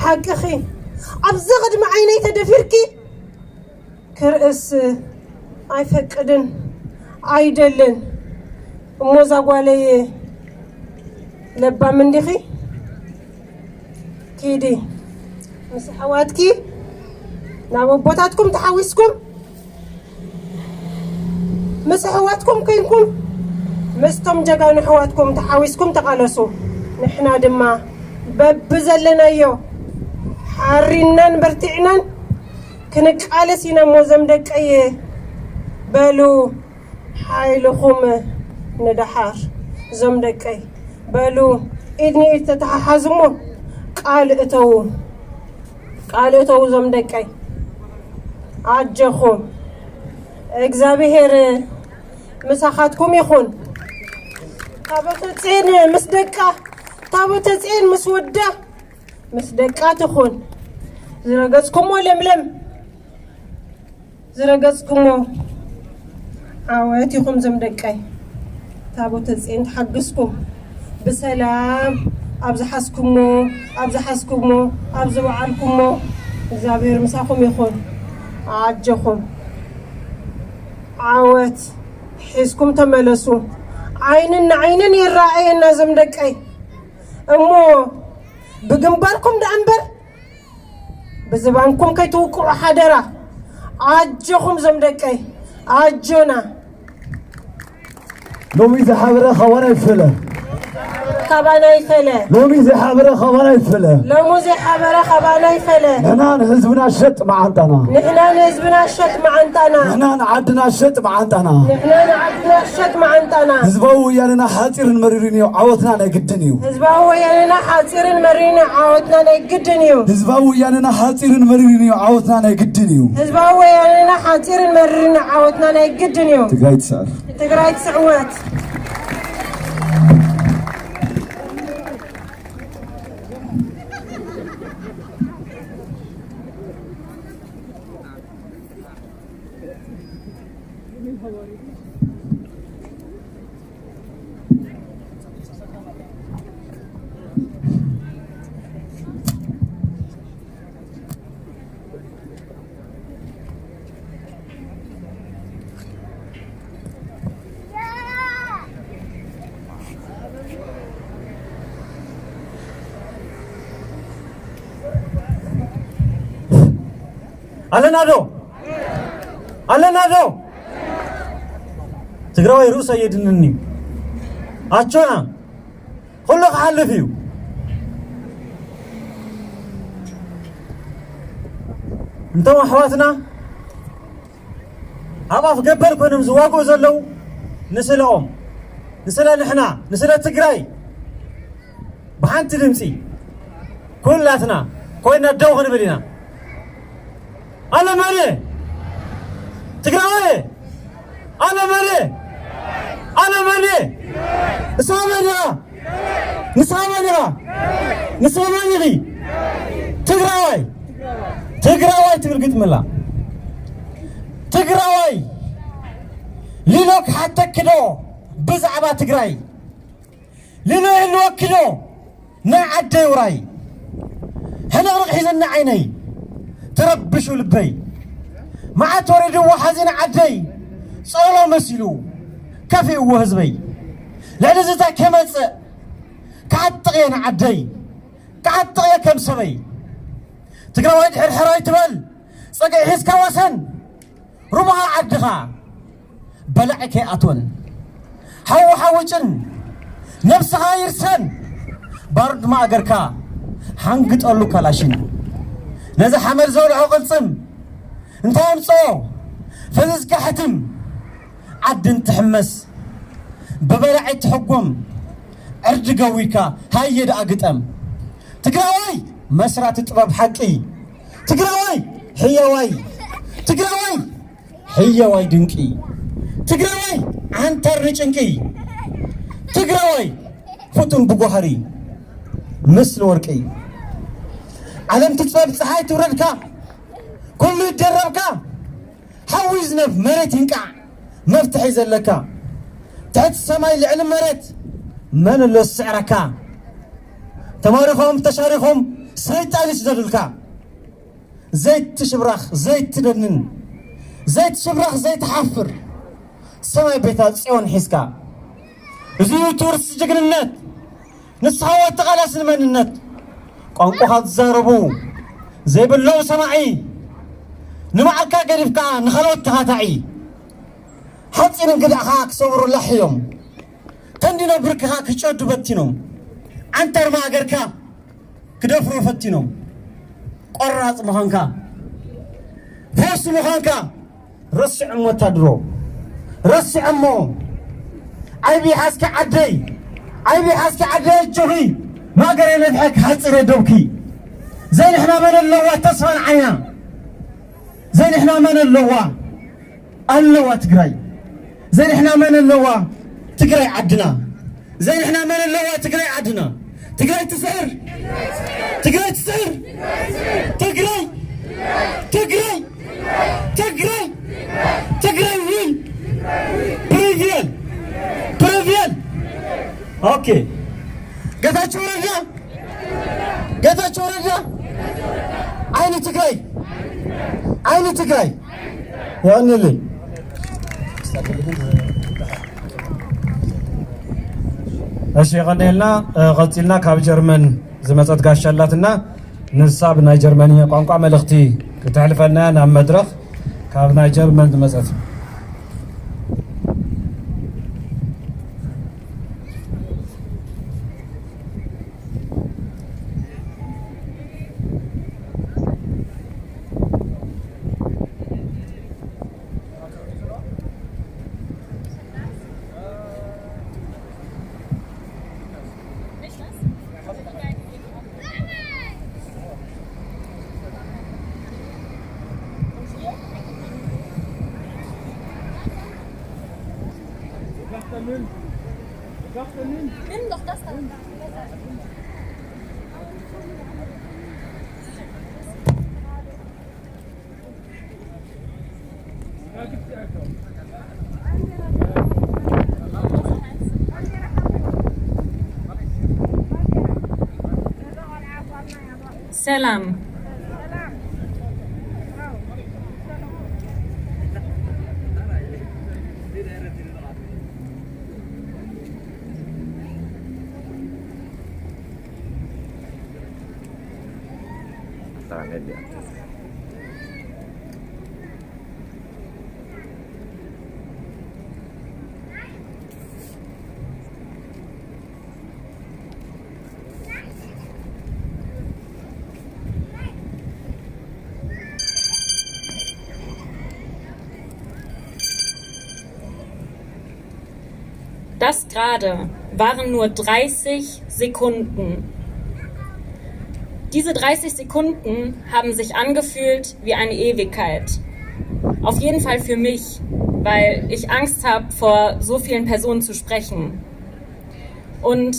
ሓቅኺ። ኣብዚ ቅድሚ ዓይነይ ተደፊርኪ ክርእስ ኣይፈቅድን ኣይደልን። እሞ እዛ ጓለይ ለባም እንዲኺ? ኪዲ ምስ ኣሕዋትኪ ናብ ኣቦታትኩም ተሓዊስኩም፣ ምስ ኣሕዋትኩም ኮይንኩም፣ ምስቶም ጀጋኑ ኣሕዋትኩም ተሓዊስኩም ተቓለሱ። ንሕና ድማ በብዘለናዮ ሓሪናን በርቲዕናን ክንቃለስ ኢና እሞ፣ እዞም ደቀየ፣ በሉ ሓይልኹም ንደሓር። እዞም ደቀይ፣ በሉ ኢድ ንኢድ ተተሓሓዙ እሞ ቃል እተዉ፣ ቃል እተዉ እዞም ደቀይ። ኣጀኹም፣ እግዚኣብሄር ምሳኻትኩም ይኹን። ታቦተ ጽዮን ምስ ደቃ፣ ታቦተ ጽዮን ምስ ወዳ፣ ምስ ደቃ ትኹን። ዝረገጽኩሞ ለምለም፣ ዝረገጽኩሞ ዓወት ይኹን። ዞም ደቀይ፣ ታቦተ ጽዮን ትሓግዝኩም። ብሰላም ኣብ ዝሓዝኩሞ፣ ኣብ ዝሓዝኩሞ፣ ኣብ ዝወዓልኩሞ እግዚኣብሔር ምሳኹም ይኹን። ኣጀኹም፣ ዓወት ሒዝኩም ተመለሱ። ዓይንን ንዓይንን ይረኣየና ዞም ደቀይ። እሞ ብግንባርኩም ደኣ እምበር ብዝባንኩም ከይትውቅዑ ሓደራ። ኣጆኹም ዞም ደቀይ፣ ኣጆና። ሎሚ ዝሓበረ ካባና ይፈለ። ካባና ይፈለ። ሎሚ ዝሓበረ ካባና ይፈለ። ሎሚ ዝሓበረ ካባና ይፈለ። ንሕና ንህዝብና ሸጥ መዓንጣና። ንሕና ንህዝብና ሸጥ መዓንጣና። ንሕና ንዓድና ሸጥ መዓንጣና። ንሕና ንዓድና ሸጥ መዓንጣና። ህዝባዊ ወያነና ሓጺርን መሪርን እዩ። ዓወትና ናይ ግድን እዩ። ህዝባዊ ወያነና ሓጺርን መሪርን ዓወትና ናይ ግድን እዩ። ህዝባዊ ወያነና ሓጺርን መሪርን እዩ። ዓወትና ናይ ግድን እዩ። ህዝባዊ ወያነና ሓጺርን መሪርን ዓወትና ናይ ግድን እዩ። ትግራይ ትስዕር። ትግራይ ትስዕር። ኣለና ዶ? ኣለና ዶ? ትግራዋይ ርእሱ ኣየድንን እዩ። ኣጆና፣ ኩሉ ክሓልፍ እዩ። እንቶም ኣሕዋትና ኣብ ኣፍ ገበል ኮይኖም ዝዋግኡ ዘለዉ፣ ንስለኦም፣ ንስለ ንሕና፣ ንስለ ትግራይ ብሓንቲ ድምፂ ኩላትና ኮይና ደው ክንብል ኢና። ኣነ መን እየ? ትግራዋይ እየ። ኣነ መን እየ? ኣነ መን እየ? ንስኻ መን ኢኻ? ንስኻ መን ኢኻ? ንስኻ መን ኢኺ? ትግራዋይ፣ ትግራዋይ ትብል ግጥምላ። ትግራዋይ ሊሎ ክሓተኪ ዶ ብዛዕባ ትግራይ? ሊሎ የልወኪ ዶ ናይ ዓደይ ውራይ? ሕንቕንቕ ሒዘኒ ዓይነይ ተረብሹ ልበይ። መዓት ወሪድዎ ሓዚን ዓደይ ጸሎ መሲሉ ከፊእዎ ህዝበይ። ልዕሊ ዝታ ከመጽእ ክዓጥቕ እየ ንዓደይ፣ ክዓጥቕ እየ ከም ሰበይ። ትግራዋይ ድሕር ሕራይ ትበል ጸግዒ ሒዝካ ወሰን ሩባ ዓድኻ በላዒ ከይኣትወን። ሓዊ ሓውጭን ነብስኻ ይርሰን። ባሩድ ማእገርካ ሓንግጠሉ ካላሽን። ነዚ ሓመድ ዘውልዖ ቅልጽም እንታይ ኣምጽኦ? ፈዚዝካ ሕትም። ዓድን ትሕመስ ብበላዒ ትሕጎም። ዕርዲ ገዊካ ሃየ ደኣ ግጠም። ትግራዋይ መስራቲ ጥበብ ሓቂ። ትግራዋይ ሕያዋይ። ትግራዋይ ሕያዋይ ድንቂ። ትግራዋይ ዓንተር ንጭንቂ። ትግራዋይ ፍቱን ብጓህሪ ምስሊ ወርቂ። ዓለም ትፅበብ ፀሓይ ትውረድካ። ኩሉ ይደረብካ። ሓዊ ይዝነብ መሬት ይንቃዕ። መፍትሒ ዘለካ ትሕቲ ሰማይ ልዕሊ መሬት መን ኣሎ ዝስዕረካ? ተማሪኾም ተሻሪኾም ሰይጣን ይስደዱልካ። ዘይትሽብራኽ ዘይትደንን ዘይትሽብራኽ ዘይትሓፍር ሰማይ ቤታ ጽዮን ሒዝካ። እዚ እዩ እቲ ውርሲ ጅግንነት። ንስኻ ወዲ ቃላስ ንመንነት ቋንቋኻ ዝዛረቡ ዘይብሎም ሰማዒ። ንባዕልካ ገዲፍካ ንኻልኦት ተኻታዒ። ሓፂን እንግዳዕኻ ክሰብሩ ላሕ እዮም። ተንዲኖ ብርክኻ ክጨዱ በቲኖም። ዓንተር ማእገርካ ክደፍሮ ፈቲኖም። ቆራፅ ምዃንካ፣ ፈውሲ ምዃንካ ረሲዖሞ ወታድሮ፣ ረሲዖሞ። ዓይቢ ሓዝኪ ዓደይ፣ ዓይቢ ሓዝኪ ዓደይ፣ ኣጆኺ ማእገረይ ነፍሐ ክሓፅር የደብኪ። ዘይንሕና መን ኣለዋ ተስፋ ንዓይና፣ ዘይንሕና መን ኣለዋ? ኣለዋ ትግራይ። ዘይንሕና መን ኣለዋ? ትግራይ ዓድና። ዘይንሕና መን ኣለዋ? ትግራይ ዓድና። ትግራይ ትስዕር። ትግራይ ትስዕር። ትግራይ፣ ትግራይ፣ ትግራይ፣ ትግራይ ዊን። ፕሪቪየል፣ ፕሪቪየል። ኦኬ። ጌታቸው ረዳ፣ ጌታቸው ረዳ ዓይኒ ትግራይ፣ ዓይኒ ትግራይ። የቐንየለይ። እሺ፣ የቐንየልና። እ፣ ቀጺልና ካብ ጀርመን ዝመጸት ጋሻ ኣላትና፣ ንሳ ብናይ ጀርመንኛ ቋንቋ መልእኽቲ ክተሕልፈልና ናብ መድረኽ ካብ ናይ ጀርመን ዝመጸት። ሰላም። Das gerade waren nur dreißig Sekunden. Diese dreißig Sekunden haben sich angefühlt wie eine Ewigkeit. Auf jeden Fall für mich, weil ich Angst habe, vor so vielen Personen zu sprechen. Und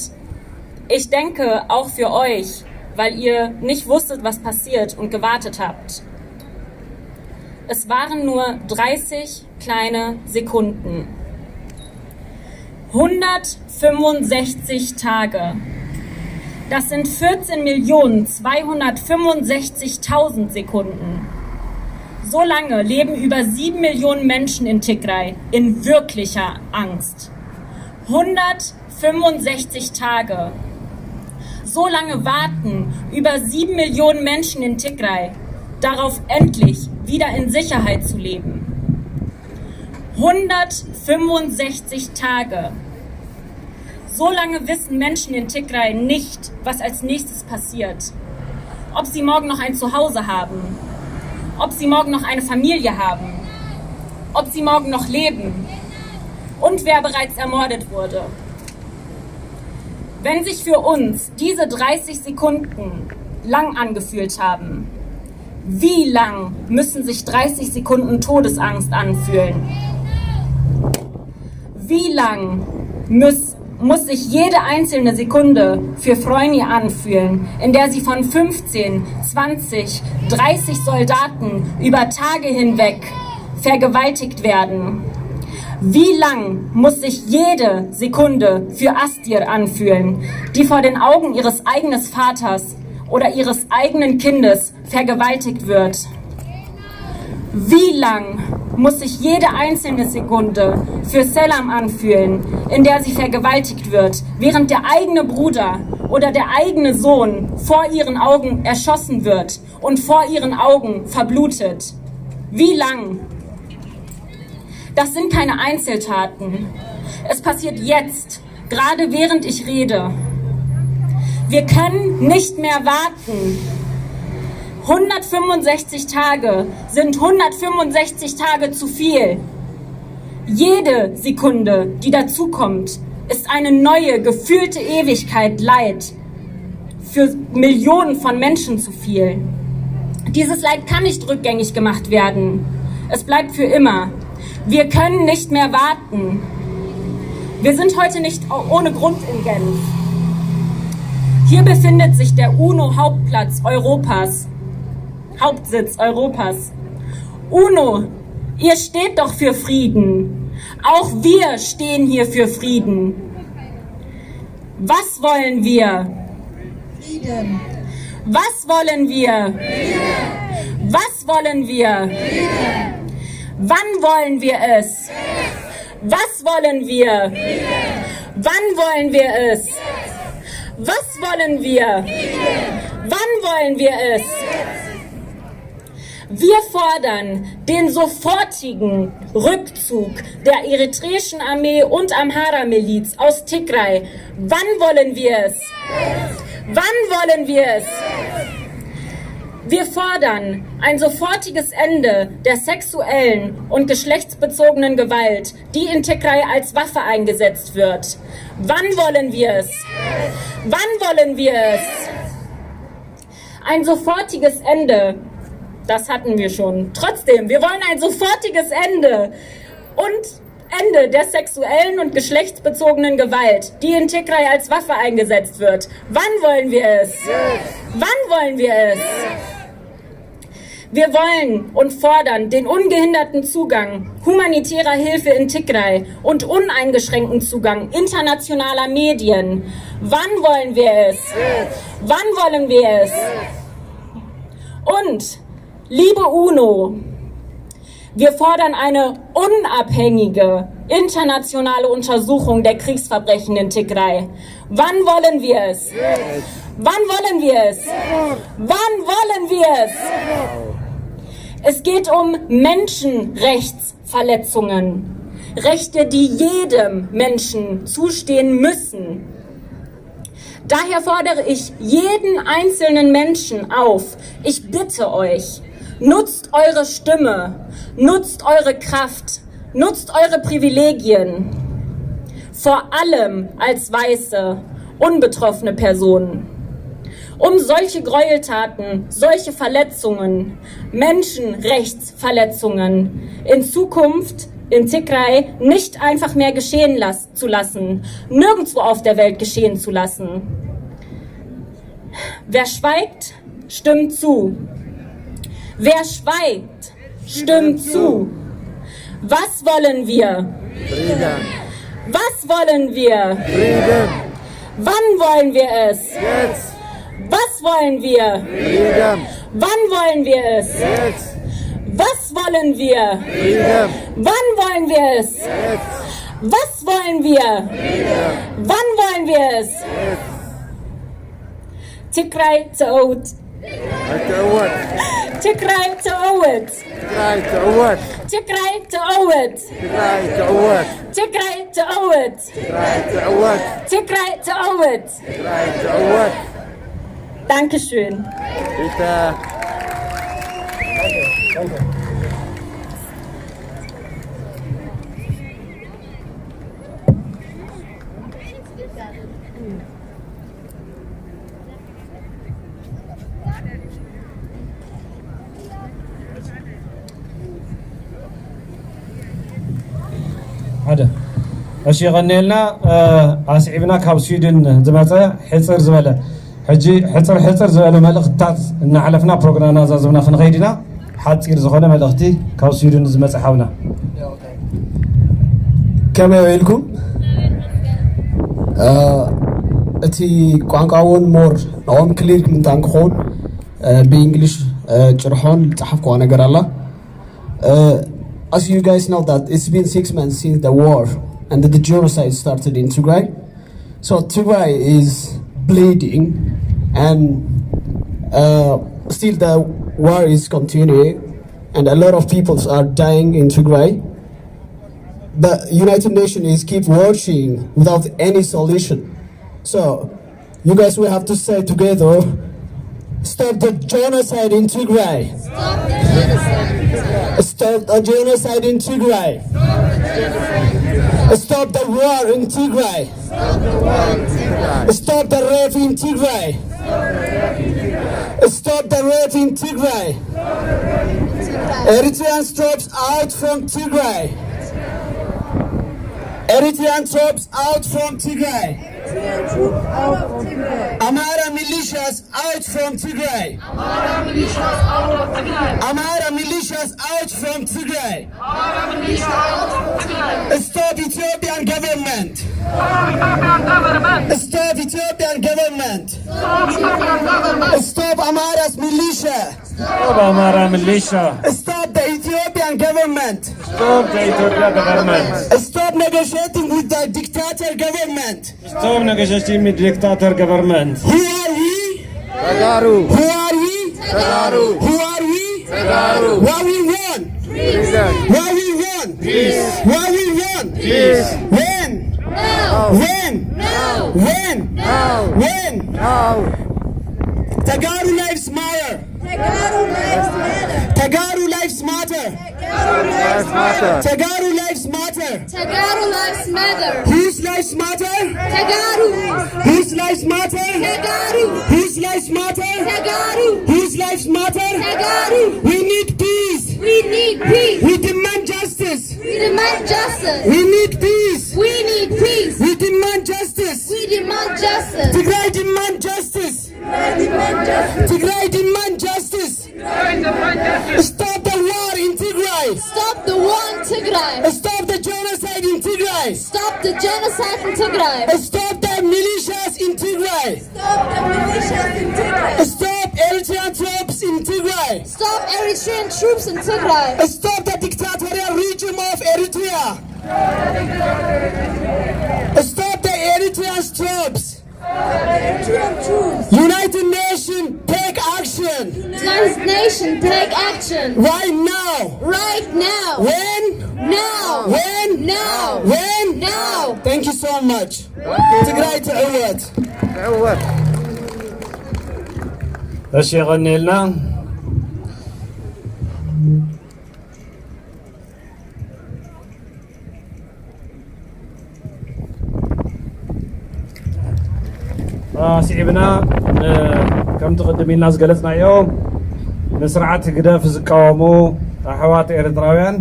ich denke auch für euch, weil ihr nicht wusstet, was passiert und gewartet habt. Es waren nur dreißig kleine Sekunden. Hundertfünfundsechzig Tage. Das sind vierzehn Millionen zweihundertfünfundsechzigtausend Sekunden. So lange leben über sieben Millionen Menschen in Tigray in wirklicher Angst. Hundertfünfundsechzig Tage. So lange warten über sieben Millionen Menschen in Tigray darauf, endlich wieder in Sicherheit zu leben. Hundertfünfundsechzig Tage. So lange wissen Menschen in Tigray nicht, was als nächstes passiert. Ob sie morgen noch ein Zuhause haben, ob sie morgen noch eine Familie haben, ob sie morgen noch leben und wer bereits ermordet wurde. Wenn sich für uns diese dreißig Sekunden lang angefühlt haben, wie lang müssen sich dreißig Sekunden Todesangst anfühlen? Wie lang muss, muss sich jede einzelne Sekunde für Freuni anfühlen, in der sie von fünfzehn, zwanzig, dreißig Soldaten über Tage hinweg vergewaltigt werden? Wie lang muss sich jede Sekunde für Astir anfühlen, die vor den Augen ihres eigenen Vaters oder ihres eigenen Kindes vergewaltigt wird? Wie lang muss sich jede einzelne Sekunde für Selam anfühlen, in der sie vergewaltigt wird, während der eigene Bruder oder der eigene Sohn vor ihren Augen erschossen wird und vor ihren Augen verblutet? Wie lang? Das sind keine Einzeltaten. Es passiert jetzt, gerade während ich rede. Wir können nicht mehr warten. Hundertfünfundsechzig Tage sind hundertfünfundsechzig Tage zu viel. Jede Sekunde, die dazukommt, ist eine neue, gefühlte Ewigkeit Leid für Millionen von Menschen zu viel. Dieses Leid kann nicht rückgängig gemacht werden. Es bleibt für immer. Wir können nicht mehr warten. Wir sind heute nicht ohne Grund in Genf. Hier befindet sich der UNO-Hauptplatz Europas, Hauptsitz Europas. UNO, ihr steht doch für Frieden. Auch wir stehen hier für Frieden. Was wollen wir? Frieden. Was wollen wir? Frieden. Was wollen wir? Frieden. Wann wollen wir es? Was wollen wir? Frieden. Wann wollen wir es? Was wollen wir? Frieden. Wann wollen wir es? Wir fordern den sofortigen Rückzug der eritreischen Armee und Amhara-Miliz aus Tigray. Wann wollen wir es? Wann wollen wir es? Wir fordern ein sofortiges Ende der sexuellen und geschlechtsbezogenen Gewalt, die in Tigray als Waffe eingesetzt wird. Wann wollen wir es? Wann wollen wir es? Ein sofortiges Ende. Das hatten wir schon. Trotzdem, wir wollen ein sofortiges Ende und Ende der sexuellen und geschlechtsbezogenen Gewalt, die in Tigray als Waffe eingesetzt wird. Wann wollen wir es? Wann wollen wir es? Wir wollen und fordern den ungehinderten Zugang humanitärer Hilfe in Tigray und uneingeschränkten Zugang internationaler Medien. Wann wollen wir es? Wann wollen wir es? Und, liebe UNO, wir fordern eine unabhängige internationale Untersuchung der Kriegsverbrechen in Tigray. Wann wollen wir es? Wann wollen wir es? Wann wollen wir es? Es geht um Menschenrechtsverletzungen. Rechte, die jedem Menschen zustehen müssen. Daher fordere ich jeden einzelnen Menschen auf, ich bitte euch, nutzt eure Stimme, nutzt eure Kraft, nutzt eure Privilegien, vor allem als weiße, unbetroffene Personen, um solche Gräueltaten, solche Verletzungen, Menschenrechtsverletzungen in Zukunft in Tigray nicht einfach mehr geschehen las zu lassen, nirgendwo auf der Welt geschehen zu lassen. Wer schweigt, stimmt zu. Wer schweigt, stimmt zu. Was wollen wir? Freedom. Was wollen wir? Freedom. Wann wollen wir es? Jetzt. Was wollen wir? Freedom. Wann wollen wir es? Jetzt. Was wollen wir? Freedom. Wann wollen wir es? Jetzt. Was wollen wir? Wann wollen wir es? Tigray to out. Atawat. Tigray to out. Tigray ትዕወት። Tigray to out. Tigray ትዕወት። Tigray to out. Tigray ትዕወት። Tigray to out. Tigray ትዕወት። Dankeschön. Bitte. ሓደ። እሺ፣ የቐንየልና። ኣስዒብና ካብ ስዊድን ዝመፀ ሕፅር ዝበለ፣ ሕጂ ሕፅር ሕፅር ዝበለ መልእኽትታት እናሕለፍና ፕሮግራምና ዛዝምና ክንኸይድ ኢና። ሓፂር ዝኾነ መልእኽቲ ካብ ስዊድን ዝመፀ ሓውና። ከመይ ውዒልኩም? እቲ ቋንቋ እውን ሞር ንኦም ክሊር ምንታን ክኸውን ብእንግሊሽ ጭርሖን ዝፀሓፍኩዋ ነገር ኣላ። As you guys know that it's been six months since the war and the genocide started in Tigray. So Tigray is bleeding and uh, still the war is continuing and a lot of people are dying in Tigray. The United Nations is keep watching without any solution. So you guys will have to say together, stop the genocide in Tigray. Stop the genocide in Tigray. Stop the war in Tigray. Stop the rape in Tigray. Stop the rape in Tigray. Eritrean troops out from Tigray. Eritrean troops out from Tigray. Amhara militias out from Tigray. Amhara militias out from Tigray. Stop Ethiopian government. Stop Ethiopian government. Stop Amhara's militia. Stop Amhara militia. Stop the Ethiopian government. Stop the Ethiopia government. Stop negotiating with the dictator government. Stop negotiating with dictator government. Who are we? ተጋሩ Who are we? ተጋሩ Who are we? ተጋሩ What we want? Freedom. What we want? Peace. What we want? Peace. When? When? When? Now. When? Now. Tegaru lives matter. Tegaru lives matter. Lives matter. Tegaru lives matter. Tegaru lives matter. Whose lives matter? Tegaru. Whose lives matter? Tegaru. Whose lives matter? Tegaru. Whose lives matter? Tegaru. We need peace. We need peace. We demand justice. We demand justice. We need peace. We need peace. We demand justice. We demand justice. Tigray demand justice. Tigray demand justice. Stop the war in Tigray. Stop the war in Tigray. Stop the genocide in Tigray. Stop the genocide in Tigray. Stop the militias in Tigray. Stop the militias in Tigray. Stop Eritrean troops in Tigray. Stop Eritrean troops in Tigray. Stop the dictatorial regime of Eritrea. Stop the Eritrean troops. Eritrean troops. United Nations, take action. United Nations, take action. Right now. Right now. When? Now. When? Now. When? Now. Thank you so much. ትግራይ ትዕወት። ትዕወት። እሺ፣ የቐኔልና። ስዒብና፣ ከምቲ ቅድም ኢልና ዝገለፅናዮ፣ ንስርዓት ህግደፍ ዝቃወሙ ኣሕዋት ኤርትራውያን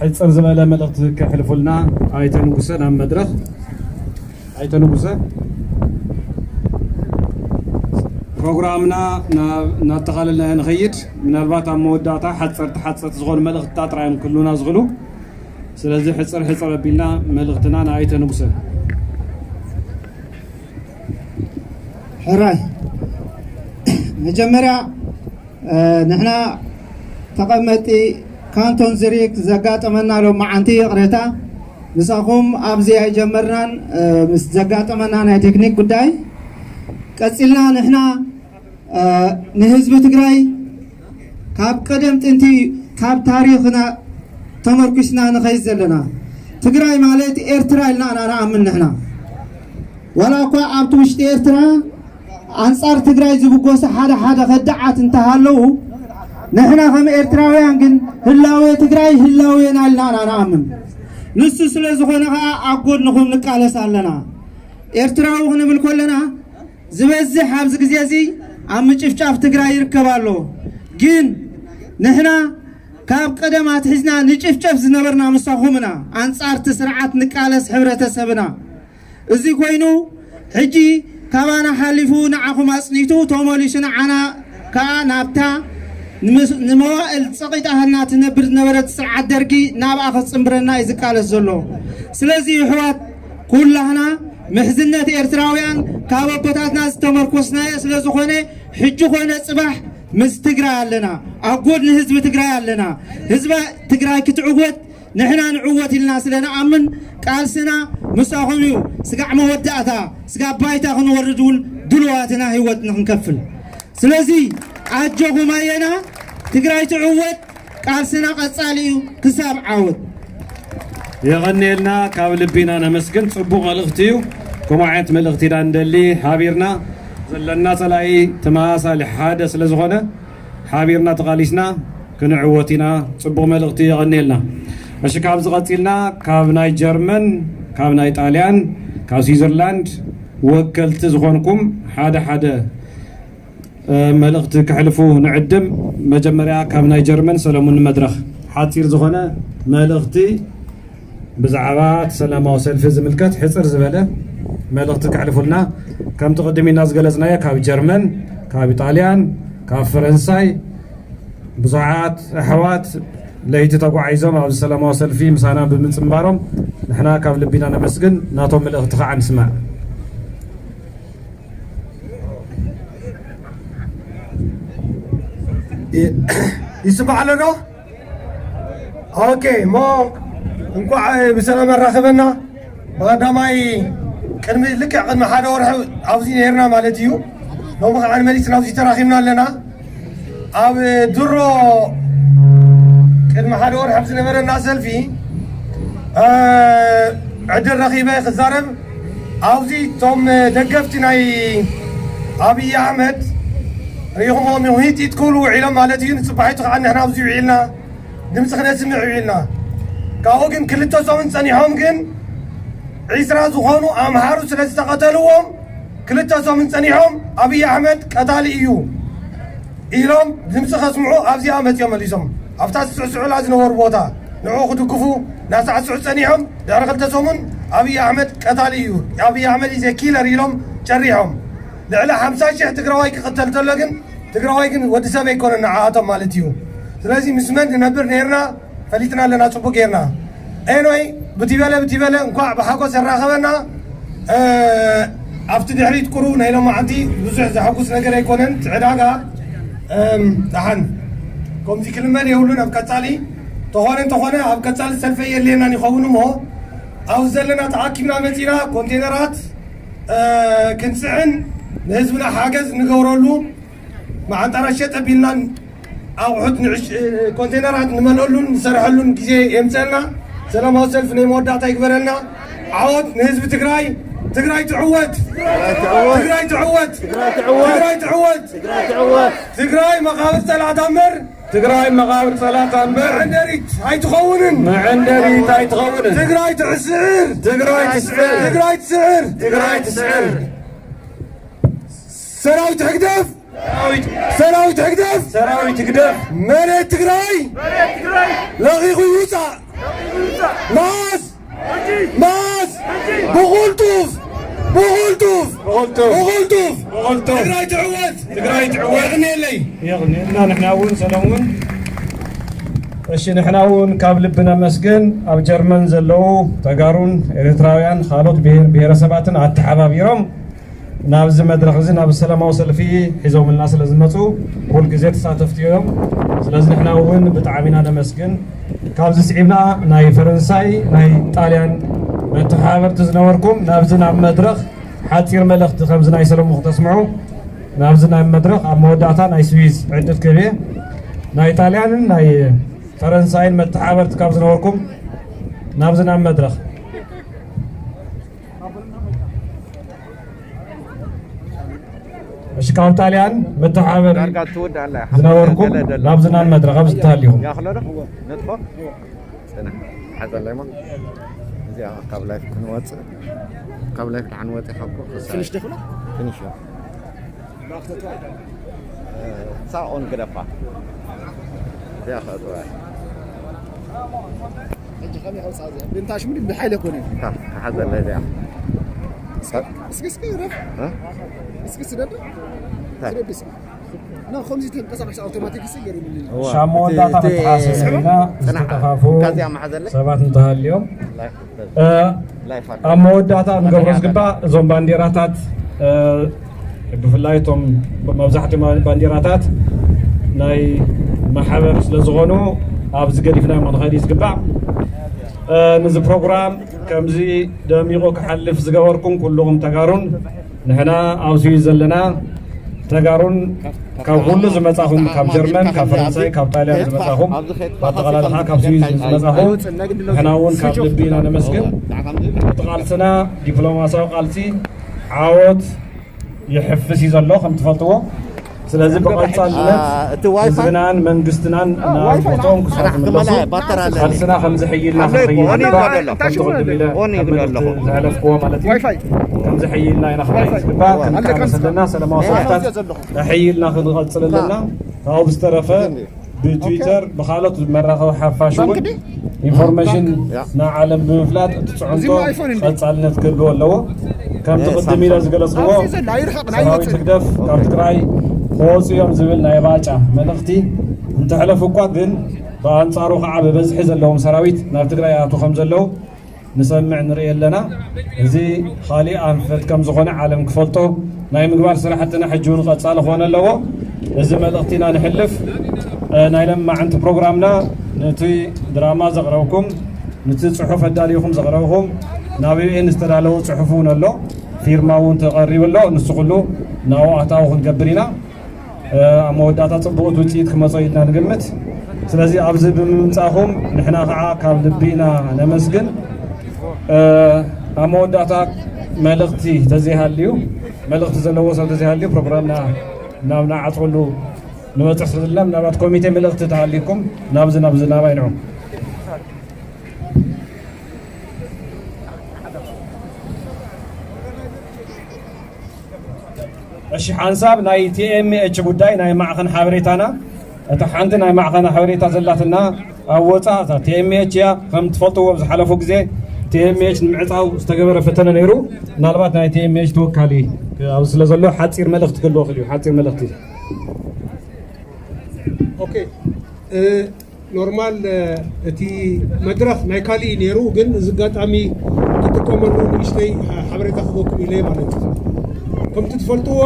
ሕፅር ዝበለ መልእኽቲ ከሕልፉልና ኣይተ ንጉሰ ናብ መድረኽ። ኣይተ ንጉሰ፣ ፕሮግራምና እናጠቓለልና ንኸይድ፣ ምናልባት ኣብ መወዳእታ ሓፀርቲ ሓፀርቲ ዝኾኑ መልእኽትታት ጥራዮም ክህሉና ዝኽእሉ። ስለዚ ሕፅር ሕፅር ኣቢልና መልእኽትና ንኣይተ ንጉሰ። ሕራይ፣ መጀመርያ ንሕና ተቐመጥቲ ካንቶን ዝሪክ ዘጋጠመና ሎማዓንቲ ይቕሬታ ምሳኹም ኣብዚ ኣይጀመርናን፣ ምስ ዘጋጠመና ናይ ቴክኒክ ጉዳይ ቀፂልና ንሕና ንህዝቢ ትግራይ ካብ ቀደም ጥንቲ ካብ ታሪኽና ተመርኩስና ንኸይድ ዘለና። ትግራይ ማለት ኤርትራ ኢልና ኢና ንኣምን ንሕና። ዋላ እኳ ኣብቲ ውሽጢ ኤርትራ ኣንጻር ትግራይ ዝብጎሱ ሓደ ሓደ ከዳዓት እንተሃለዉ፣ ንሕና ከም ኤርትራውያን ግን ህላዌ ትግራይ ህላዌና ኢልና ኢና ንኣምን። ንሱ ስለ ዝኾነ ኸኣ ኣብ ጎድንኹም ንቃለስ ኣለና። ኤርትራዊ ክንብል ከለና ዝበዝሕ ኣብዚ ግዜ እዚ ኣብ ምጭፍጫፍ ትግራይ ይርከብ ኣሎ። ግን ንሕና ካብ ቀደም ኣትሒዝና ንጭፍጨፍ ዝነበርና ምሳኹም ኢና። ኣንጻር እቲ ስርዓት ንቃለስ ሕብረተሰብና። እዚ ኮይኑ ሕጂ ካባና ሓሊፉ ንዓኹም ኣጽኒቱ ተመሊሱ ንዓና ከኣ ናብታ ንምስ-፣ ንመዋእል ጸቒጣትና ትነብር ዝነበረት ስርዓት ደርጊ ናብኣ ከጽንብረና እዩ ዝቃለስ ዘሎ። ስለዚ ይሕዋት ኩላህና ምሕዝነት ኤርትራውያን ካብ ኣቦታትና ዝተመርኮስናዮ ስለ ዝኾነ፣ ሕጂ ኮነ ጽባሕ ምስ ትግራይ ኣለና፣ ኣብ ጎድኒ ህዝቢ ትግራይ ኣለና። ህዝቢ ትግራይ ክትዕወት ንሕና ንዕወት ኢልና ስለ ንኣምን፣ ቃልስና ምሳኹም እዩ። ስጋዕ መወዳእታ፣ ስጋዕ ባይታ ክንወርድ እውን ድሉዋት ኢና ህይወት ንክንከፍል። ስለዚ ኣጆኹም ኣየና፣ ትግራይ ትዕወት፣ ቃልስና ቀጻሊ እዩ ክሳብ ዓወት። የቐንየልና፣ ካብ ልቢ ኢና ነመስግን። ጽቡቕ መልእኽቲ እዩ። ከምኡ ዓይነት መልእኽቲ ኢና ንደሊ። ሓቢርና ዘለና ጸላኢ ተመሳሳሊ ሓደ ስለ ዝኾነ፣ ሓቢርና ተቓሊስና ክንዕወት ኢና። ጽቡቕ መልእኽቲ፣ የቐንየልና። እሺ፣ ካብዚ ቀጺልና ካብ ናይ ጀርመን፣ ካብ ናይ ጣልያን፣ ካብ ስዊዘርላንድ ወከልቲ ዝኾንኩም ሓደ ሓደ፣ እ፣ መልእኽቲ ከሕልፉ ንዕድም። መጀመርያ ካብ ናይ ጀርመን ሰለሙን ንመድረኽ ሓጺር ዝኾነ መልእኽቲ ብዛዕባ እቲ ሰላማዊ ሰልፊ ዝምልከት ሕጽር ዝበለ መልእኽቲ ከሕልፉልና። ከምቲ ቅድም ኢልና ዝገለጽናዮ ካብ ጀርመን፣ ካብ ኢጣልያን፣ ካብ ፈረንሳይ ብዙሓት ኣሕዋት ለይቲ ተጓዒዞም ኣብዚ ሰላማዊ ሰልፊ ምሳና ብምጽንባሮም ንሕና ካብ ልቢና ነመስግን። ናቶም መልእኽቲ ከዓ ንስማዕ። ይ-፣ ይስማዕ ኣሎ ዶ? ኦኬ፣ እሞ እንኳዕ ብሰላም ኣራኸበና። ብቐዳማይ ቅድሚ፣ ልክዕ ቅድሚ ሓደ ወርሒ ኣብዚ ነይርና ማለት እዩ። ሎሚ ከዓ ንመሊስና ኣብዚ ተራኺብና ኣለና። ኣብ ድሮ ቅድሚ ሓደ ወርሒ ኣብ ዝነበረና ሰልፊ፣ እ፣ ዕድል ረኺበ ክዛረብ። ኣብዚ እቶም ደገፍቲ ናይ ኣብይ ኣሕመድ ርኢኹምዎም ኢኹም፣ ሂት ኢት ክብሉ ውዒሎም ማለት እዩ። ንጽባሒቱ ከዓ ንሕና ኣብዚ ውዒልና ድምፂ ክነስምዕ ውዒልና። ካብኡ ግን ክልተ ሰሙን ጸኒሖም ግን ዒስራ ዝኾኑ ኣምሓሩ ስለ ዝተቐተልዎም ክልተ ሰሙን ጸኒሖም ኣብይ ኣሕመድ ቀታሊ እዩ ኢሎም ድምፂ ከስምዑ ኣብዚኣ መፂኦም መሊሶም። ኣብታ ዝስዕስዑላ ዝነበሩ ቦታ ንዕኡ ክድግፉ እናሳዕስዑ ጸኒሖም። ድሕሪ ክልተ ሰሙን ኣብይ ኣሕመድ ቀታሊ እዩ፣ ኣብይ ኣሕመድ ኢዝ ኪለር ኢሎም ጨሪሖም። ልዕሊ ሓምሳ ሺሕ ትግራዋይ ክቕተል ተሎ ግን ትግራዋይ ግን ወዲ ሰብ ኣይኮነን ንዓኣቶም ማለት እዩ። ስለዚ ምስ መን ንነብር ነይርና ፈሊጥና ኣለና ጽቡቅ ጌርና። ኤኖይ ብቲ በለ ብቲ በለ እንኳዕ ብሓጎስ ኣራኸበና። እ፣ ኣብቲ ድሕሪት ቁሩ ናይ ሎማዓንቲ ብዙሕ ዘሐጉስ ነገር ኣይኮነን። እቲ ዕዳጋ፣ እም፣ ደሓን ከምዚ ክልመድ የብሉን። ኣብ ቀጻሊ ተኾነ እንተኾነ ኣብ ቀጻሊ ሰልፈ የድልየናን ይኸውን እሞ ኣብዚ ዘለና ተኣኪብና መጺና ኮንቴነራት ክንጽዕን ንህዝብና ሓገዝ ንገብረሉ መዓንጣራ ሸጥ ቢልናን ኣቑሑት ኮንቴነራት ንመልአሉን ንሰርሐሉን ግዜ የምፀልና። ሰላማዊ ሰልፍ ናይ መወዳእታ ይግበረልና። ዓወት ንህዝቢ ትግራይ። ትግራይ ትዕወት። ትግራይ ትዕወት። ትግራይ ትዕወት። ትግራይ መቃብር ፀላእታ እምበር ትግራይ መቃብር ፀላእታ እምበር መዐንደሪት ኣይትኸውንን። መዐንደሪት ኣይትኸውንን። ትግራይ ትስዕር። ትግራይ ትስዕር። ትግራይ ትስዕር። ትግራይ ትስዕር። ሰራዊት ህግደፍ ሰራዊት ህግደፍ ሰራዊት ህግደፍ መሬት ትግራይ ለቒቑ ይውፃእ። መዓዝ መዓዝ ብቑልጡፍ ብቑልጡፍ ብቑልጡፍ ብቑልጡፍ ትግራይ ትዕወት። ትግራይ ትዕወት። የቕኔለይ። የቕኔልና። ንሕና እውን ሰለሙን። እሺ፣ ንሕና እውን ካብ ልቢ ነመስግን። ኣብ ጀርመን ዘለዉ ተጋሩን ኤርትራውያን ካልኦት ብሄር ብሄረሰባትን ኣተሓባቢሮም ናብዚ መድረኽ እዚ ናብ ሰላማዊ ሰልፊ ሒዞምልና ስለ ዝመፁ ኩል ግዜ ተሳተፍቲ እዮም። ስለዚ ንሕና እውን ብጣዕሚ ኢና ነመስግን። ካብዚ ስዒብና ናይ ፈረንሳይ ናይ ጣልያን መተሓባበርቲ ዝነበርኩም ናብዚ ናብ መድረኽ ሓፂር መልእኽቲ ከምዚ ናይ ሰለሙ ክተስምዑ ናብዚ ናብ መድረኽ ኣብ መወዳእታ ናይ ስዊዝ ዕድል ክህብ እየ። ናይ ጣልያንን ናይ ፈረንሳይን መተሓባበርቲ ካብ ዝነበርኩም ናብዚ ናብ መድረኽ እሺ፣ ካብ ጣልያን መተሓባበሪ ዝነበርኩም ናብዚ ናብ መድረኽ ኣብዚ ትሃልዩኹም። ጽናሕ ሓዘለይማ እዚኣ ካብ ላይፍ ክንወፅእ ካብ ላይፍ ድሓን ወፂ ሓኮ ፊኒሽ ደኽሎ ፊኒሽ እሳ ኦን ግደፋ እዚኣ ከእትዋ ሕጂ ከመይ ከውፅኣ እዚኣ ብንታሽ ምንም ብሓይለ ኮነ እታ ሓዘለ እዚኣ እስኪ እስኪ ረፍ እስኪ ስደድ ስደድ እስኪ ሻም መወዳእታ መተሓሰብ ኢና ዝተጠፋፉ ሰባት እንተሃልዮም ኣብ መወዳእታ ንገብሮ ዝግባእ እዞም ባንዴራታት ብፍላይ እቶም መብዛሕትኦም ባንዴራታት ናይ ማሕበር ስለ ዝኾኑ ኣብዚ ገዲፍና ክንኸይድ እዩ ዝግባእ። ንዚ ፕሮግራም ከምዚ ደሚቑ ክሓልፍ ዝገበርኩም ኩልኹም ተጋሩን ንሕና ኣብ ስዊዝ ዘለና ተጋሩን ካብ ኩሉ ዝመጻኹም ካብ ጀርመን ካብ ፈረንሳይ ካብ ጣልያን ዝመጻኹም ኣጠቓላሊ ከዓ ካብ ስዊዝ ዝመጻኹም ንሕና እውን ካብ ልቢ ኢና ነመስግን። እቲ ቃልስና ዲፕሎማሲያዊ ቃልሲ ዓወት ይሕፍስ እዩ ዘሎ ከም ትፈልጥዎ። ስለዚ ብቐጻልነት ህዝብናን መንግስትናን ናብ ቦትኦም ክሳብ ዝምለሱ ቃልስና ከምዚ ሕይልና ክንኸይድ ዝሕለፍክዎ ማለት እዩ። ከምዚ ሕይልና ኢና ክንኸይድ ዝግባእ ክንቃለስ ኣለና። ሰላማዊ ሰልፍታት ሕይልና ክንቐጽል ኣለና። ካብኡ ብዝተረፈ ብትዊተር ብካልኦት መራኸቢ ሓፋሽ እውን ኢንፎርሜሽን ንዓለም ብምፍላጥ እቲ ፅዕንቶ ቀፃልነት ክህልዎ ኣለዎ። ከምቲ ቅድም ኢለ ዝገለፅዎ ሰራዊት ህግደፍ ካብ ትግራይ ክወፁ እዮም ዝብል ናይ ባጫ መልእኽቲ እንተሕለፉ እኳ ግን ብኣንፃሩ ከዓ ብበዝሒ ዘለዎም ሰራዊት ናብ ትግራይ ኣቱ ከም ዘለዉ ንሰምዕ ንርኢ ኣለና። እዚ ካሊእ ኣንፈት ከም ዝኾነ ዓለም ክፈልጦ ናይ ምግባር ስራሕትና ሕጂ እውን ቀፃሊ ክኾነ ኣለዎ። እዚ መልእኽቲ ኢና ንሕልፍ። ናይ ለማዕንቲ ፕሮግራምና ነቲ ድራማ ዘቕረብኩም፣ ነቲ ፅሑፍ ኣዳሊኹም ዘቕረብኩም፣ ናብ ዩኤን ዝተዳለወ ፅሑፍ እውን ኣሎ፣ ፊርማ እውን ተቐሪቡ ኣሎ። ንሱ ኩሉ ናብኡ ኣታዊ ክንገብር ኢና። ኣብ መወዳእታ ፅቡቕ ውፅኢት ክመፆ ኢልና ንግምት። ስለዚ ኣብዚ ብምምፃእኹም ንሕና ከዓ ካብ ልቢ ኢና ነመስግን። ኣብ መወዳእታ መልእኽቲ ተዘይሃልዩ መልእኽቲ ዘለዎ ሰብ ተዘይሃልዩ ፕሮግራምና ናብ ንዓፅወሉ ንበፅሕ ስለ ዘለና ምናልባት ኮሚቴ መልእኽቲ ተሃልዩኩም ናብዚ ናብዚ ናባይ ንዑ። እሺ ሓንሳብ ናይ ቲኤምኤች ጉዳይ ናይ ማዕኸን ሓበሬታና እታ ሓንቲ ናይ ማዕኸን ሓበሬታ ዘላትና ኣብ ወፃ እታ ቲኤምኤች እያ። ከም ትፈልጥዎ ኣብ ዝሓለፉ ግዜ ቲኤምኤች ንምዕፃው ዝተገበረ ፈተነ ነይሩ። ምናልባት ናይ ቲኤምኤች ተወካሊ ኣብዚ ስለ ዘሎ ሓፂር መልእኽቲ ክህልዎ ክእል እዩ። ሓፂር መልእኽቲ። ኦኬ ኖርማል እቲ መድረኽ ናይ ካሊእ ነይሩ፣ ግን እዚ ኣጋጣሚ ክጥቀመሉ ንእሽተይ ሓበሬታ ክህበኩም ኢለ ማለት እዩ። ከምቲ ትፈልጥዎ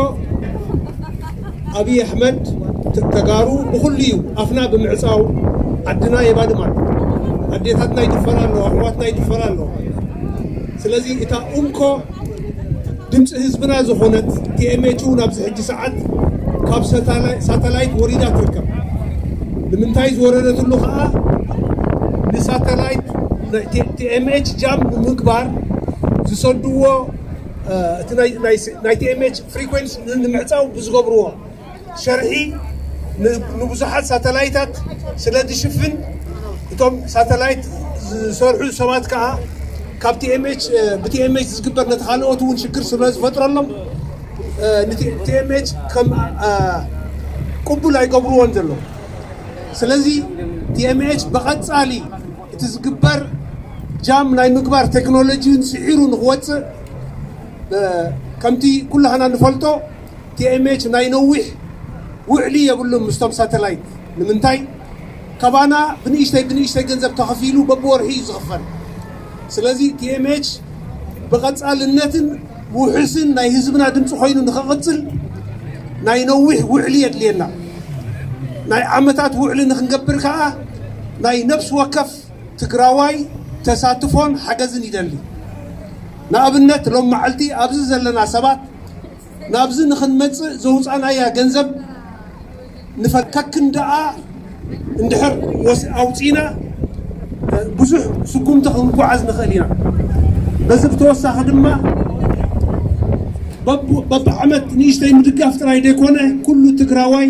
ኣብይ ኣሕመድ ተጋሩ ብኹሉ እዩ ኣፍና ብምዕፃው ዓድና የባድማ ኣሎ። ኣዴታትና ይድፈራ ኣለዋ፣ ኣሕዋትና ይድፈራ ኣለዋ። ስለዚ እታ እንኮ ድምፂ ህዝብና ዝኾነት ቲኤምኤች እውን ኣብዚ ሕጂ ሰዓት ካብ ሳተላይት ወሪዳ ትርከብ። ንምንታይ ዝወረደትሉ ከዓ ንሳተላይት ቲኤምኤች ጃም ንምግባር ዝሰድዎ እቲ ናይ ቲኤምኤች ፍሪኮንስ ንምዕፃው ብዝገብርዎ ሸርሒ ንብዙሓት ሳተላይታት ስለ ዝሽፍን እቶም ሳተላይት ዝሰርሑ ሰባት ከዓ ካብ ቲኤምኤች ብቲኤምኤች ዝግበር ነቲ ካልኦት እውን ሽግር ስለ ዝፈጥረሎም ንቲኤምኤች ከም ቅቡል ኣይገብርዎን ዘለዉ። ስለዚ ቲኤምኤች ብቐፃሊ እቲ ዝግበር ጃም ናይ ምግባር ቴክኖሎጂ ስዒሩ ንክወፅእ ከምቲ ኩላህና ንፈልጦ ቲኤምኤች ናይ ነዊሕ ውዕሊ የብሉን ምስቶም ሳተላይት። ንምንታይ? ካባና ብንእሽተይ ብንእሽተይ ገንዘብ ተኸፊሉ በብወርሒ እዩ ዝኽፈል። ስለዚ ቲኤምኤች ብቐፃልነትን ውሑስን ናይ ህዝብና ድምፂ ኮይኑ ንኽቕፅል ናይ ነዊሕ ውዕሊ የድልየና። ናይ ዓመታት ውዕሊ ንክንገብር ከዓ ናይ ነፍሲ ወከፍ ትግራዋይ ተሳትፎን ሓገዝን ይደሊ። ንኣብነት ሎም መዓልቲ ኣብዚ ዘለና ሰባት ናብዚ ንክንመፅእ ዘውፃናያ ገንዘብ ንፈከክን ደኣ እንድሕር ኣውፂና ብዙሕ ስጉምቲ ክንጓዓዝ ንኽእል ኢና። በዚ ብተወሳኺ ድማ በብዓመት ንእሽተይ ምድጋፍ ጥራይ ዘይኮነ ኩሉ ትግራዋይ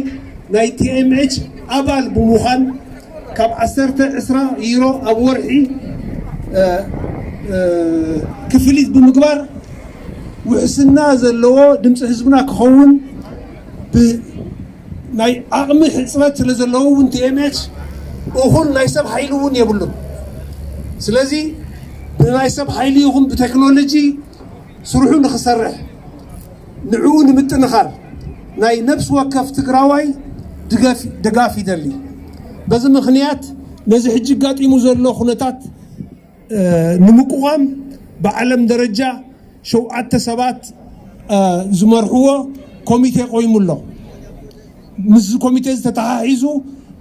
ናይ ቲኤምኤች ኣባል ብምዃን ካብ ዓሰርተ ዕስራ ዩሮ ኣብ ወርሒ ክፍሊት ብምግባር ውሕስና ዘለዎ ድምፂ ህዝብና ክኸውን ናይ ዓቕሚ ሕፅረት ስለ ዘለዎ እውን ቲኤምኤች እኹል ናይ ሰብ ሓይሊ እውን የብሉን። ስለዚ ብናይ ሰብ ሓይሊ ይኹን ብቴክኖሎጂ ስርሑ ንኽሰርሕ ንዕኡ ንምጥንኻር ናይ ነፍሲ ወከፍ ትግራዋይ ድጋፍ ይደሊ። በዚ ምኽንያት ነዚ ሕጂ ኣጋጢሙ ዘሎ ኩነታት ንምቁቋም ብዓለም ደረጃ ሸውዓተ ሰባት ዝመርሕዎ ኮሚቴ ቆይሙ ኣሎ። ምስዚ ኮሚቴ ዝተተሓሒዙ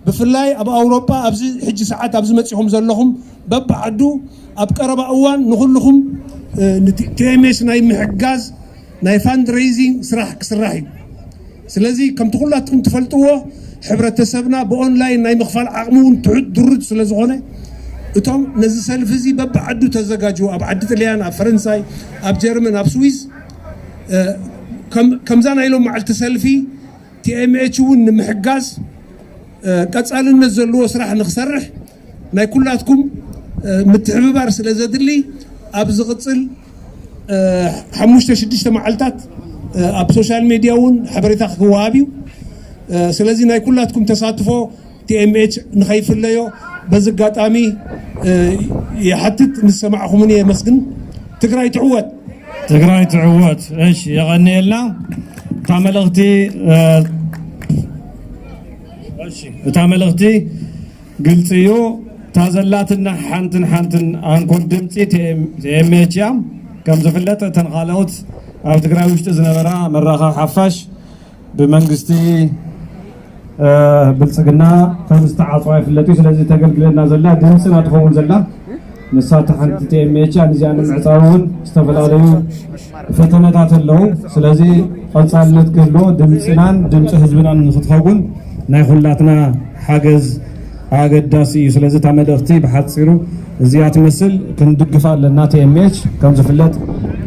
ብፍላይ ኣብ ኣውሮጳ ኣብዚ ሕጂ ሰዓት ኣብዚ መፂኹም ዘለኹም በብዓዱ ኣብ ቀረባ እዋን ንኩልኹም ቲኤምኤች ናይ ምሕጋዝ ናይ ፋንድሬይዚንግ ስራሕ ክስራሕ እዩ። ስለዚ ከምቲ ኩላትኩም ትፈልጥዎ ሕብረተሰብና ብኦንላይን ናይ ምኽፋል ዓቕሚ እውን ትሑት ድሩት ስለ ዝኾነ እቶም ነዚ ሰልፊ እዚ በብዓዱ ተዘጋጅዎ ኣብ ዓዲ ጥልያን ኣብ ፈረንሳይ ኣብ ጀርመን ኣብ ስዊዝ ከምዛ ናይ ሎም መዓልቲ ሰልፊ ቲኤምኤች እውን ንምሕጋዝ ቀፃልነት ዘለዎ ስራሕ ንክሰርሕ ናይ ኩላትኩም ምትሕብባር ስለ ዘድሊ ኣብ ዝቕፅል ሓሙሽተ ሽዱሽተ መዓልታት ኣብ ሶሻል ሜድያ እውን ሓበሬታ ክወሃብ እዩ። ስለዚ ናይ ኩላትኩም ተሳትፎ ቲኤምኤች ንኸይፍለዮ በዚ ኣጋጣሚ ይሓትት። ምስ ሰማዕኹምኒ የመስግን። ትግራይ ትዕወት። ትግራይ ትዕወት። እሺ፣ የቐንየልና። እታ መልእኽቲ እታ መልእኽቲ ግልፂ እዩ። እታ ዘላትና ሓንትን ሓንትን ኣንኮር ድምፂ ቲኤምኤች እያ። ከም ዝፍለጥ እተን ካልኦት ኣብ ትግራይ ውሽጢ ዝነበራ መራኸቢ ሓፋሽ ብመንግስቲ ብልፅግና ከም ዝተዓፅዋ ይፍለጥ እዩ። ስለዚ ተገልግለና ዘላ ድምፅና ትኸውን ዘላ ንሳ እታ ሓንቲ ቲኤምኤች እያ። ንዚኣ ንምዕፃው እውን ዝተፈላለዩ ፈተነታት ኣለዉ። ስለዚ ቀፃልነት ክህልዎ ድምፅናን ድምፂ ህዝብናን ንክትኸውን ናይ ኩላትና ሓገዝ ኣገዳሲ እዩ። ስለዚ እታ መልእኽቲ ብሓፂሩ እዚኣ ትመስል። ክንድግፋ ኣለና። ቲኤምኤች ከም ዝፍለጥ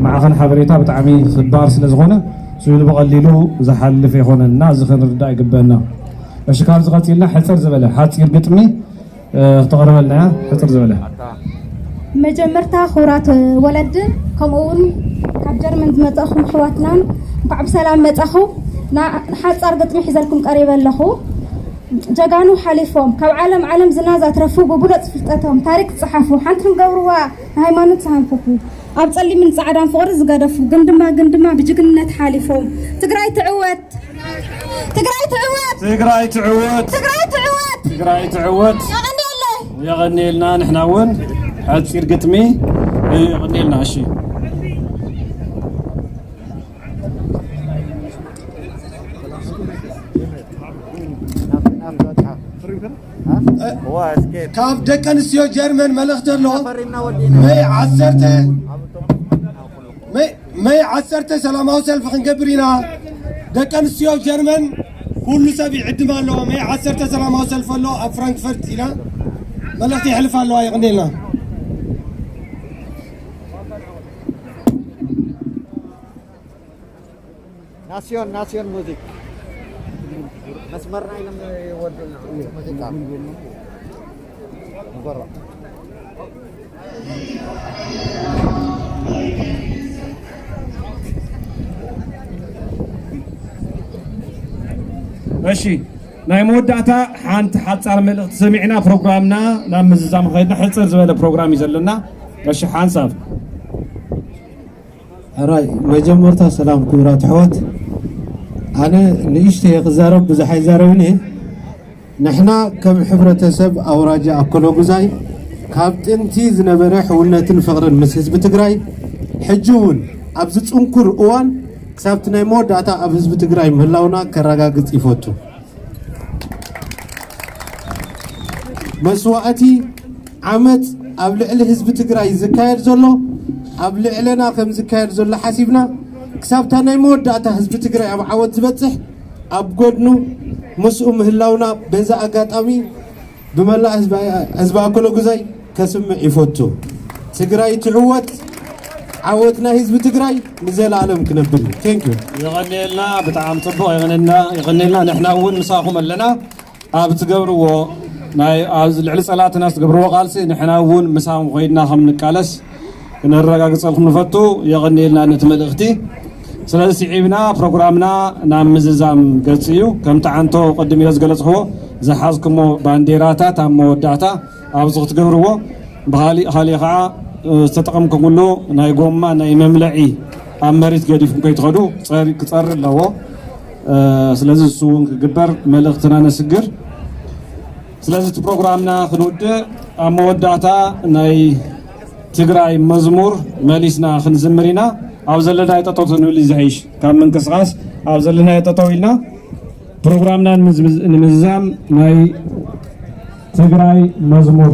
ማዕኸን ሓበሬታ ብጣዕሚ ክባር ስለ ዝኾነ ስኢሉ ብቐሊሉ ዝሓልፍ ኣይኮነን እና እዚ ክንርዳእ ይግበአና። እሺ፣ ካብዚ ቀፂልና ሕፅር ዝበለ ሓፂር ግጥሚ ክተቕርበልና እያ። ሕፅር ዝበለ። መጀመርታ ክቡራት ወለድን ከምኡ እውን ካብ ጀርመን ዝመፀእኹም ኣሕዋትናን እንኳዕ ብሰላም መፃኹም። ሓፃር ግጥሚ ሒዘልኩም ቀሪበ ኣለኹ። ጀጋኑ ሓሊፎም ካብ ዓለም ዓለም ዝና ዘትረፉ ብብሉፅ ፍልጠቶም ታሪክ ዝፀሓፉ ሓንቲ ክንገብርዋ ንሃይማኖት ዝሃንፈፉ ኣብ ፀሊምን ፃዕዳን ፍቕሪ ዝገደፉ ግን ድማ ግን ድማ ብጅግንነት ሓሊፎም ትግራይ ትዕወት። ትግራይ ትዕወት። ትግራይ ትዕወት። ትግራይ ትዕወት። ትግራይ ትዕወት። የቐንየለይ። የቐንየልና። ንሕና እውን ሓፂር ግጥሚ የቐንየልና። እሺ። ካብ ደቂ ኣንስትዮ ጀርመን መልእኽቲ ኣሎ። መይ ዓሰርተ መይ መይ ዓሰርተ ሰላማዊ ሰልፊ ክንገብር ኢና። ደቂ ኣንስትዮ ጀርመን ኩሉ ሰብ ይዕድም ኣለዎ። መይ ዓሰርተ ሰላማዊ ሰልፊ ኣሎ ኣብ ፍራንክፈርት ኢላ መልእኽቲ ይሕልፍ ኣለዋ። የቕኔልና። ናስዮን ናስዮን ሙዚክ መስመርና ኢሎም ይወዱልና ሙዚቃ። እሺ፣ ናይ መወዳእታ ሓንቲ ሓጻር መልእኽቲ ሰሚዕና ፕሮግራምና ናብ ምዝዛም ኸይድና፣ ሕጽር ዝበለ ፕሮግራም እዩ ዘለና። እሺ፣ ሓንሳብ ሕራይ መጀመርታ ሰላም ክቡራት ኣሕዋት፣ ኣነ ንእሽተይ ክዛረብ ብዙሕ ኣይዛረብን እየ። ንሕና ከም ሕብረተሰብ ኣውራጃ ኣኮሎጉዛይ ካብ ጥንቲ ዝነበረ ሕውነትን ፍቕርን ምስ ህዝቢ ትግራይ ሕጂ እውን ኣብዚ ፅንኩር እዋን ክሳብቲ ናይ መወዳእታ ኣብ ህዝቢ ትግራይ ምህላውና ከረጋግፅ ይፈቱ። መስዋእቲ ዓመፅ ኣብ ልዕሊ ህዝቢ ትግራይ ዝካየድ ዘሎ ኣብ ልዕለና ከም ዝካየድ ዘሎ ሓሲብና ክሳብታ ናይ መወዳእታ ህዝቢ ትግራይ ኣብ ዓወት ዝበፅሕ ኣብ ጎድኑ ምስኡ ምህላውና በዚ ኣጋጣሚ ብመላእ ህዝቢ ኣኮለጉዛይ ከስምዕ ይፈቱ። ትግራይ ትዕወት። ዓወት ናይ ህዝቢ ትግራይ ንዘለኣለም ክነብር እዩ። Thank you። የቐንየልና፣ ብጣዕሚ ፅቡቕ። የቐንየልና፣ የቐንየልና። ንሕና እውን ምሳኹም ኣለና ኣብ ትገብርዎ ናይ ኣብ ልዕሊ ፀላእትና ዝገብርዎ ቃልሲ ንሕና እውን ምሳኹም ኮይድና ከም ንቃለስ ክነረጋግፀልኩም ንፈቱ። የቐንየልና ነቲ መልእኽቲ። ስለዚ ስዒብና ፕሮግራምና ናብ ምዝዛም ገፅ እዩ። ከምቲ ዓንቶ ቅድም ኢለ ዝገለፅኽዎ ዝሓዝኩሞ ባንዴራታት ኣብ መወዳእታ ኣብዚ ክትገብርዎ ብኻሊእ ካሊእ ከዓ ዝተጠቐምኩምሉ ናይ ጎማ ናይ መምለዒ ኣብ መሬት ገዲፍኩም ከይትኸዱ ክፀሪ ኣለዎ። ስለዚ እሱ እውን ክግበር መልእኽትና ነስግር። ስለዚ እቲ ፕሮግራምና ክንውድእ ኣብ መወዳእታ ናይ ትግራይ መዝሙር መሊስና ክንዝምር ኢና። ኣብ ዘለናዮ ጠጠው ክንብል እዩ ዝሕይሽ። ካብ ምንቅስቃስ ኣብ ዘለናዮ ጠጠው ኢልና ፕሮግራምና ንምዝዛም ናይ ትግራይ መዝሙር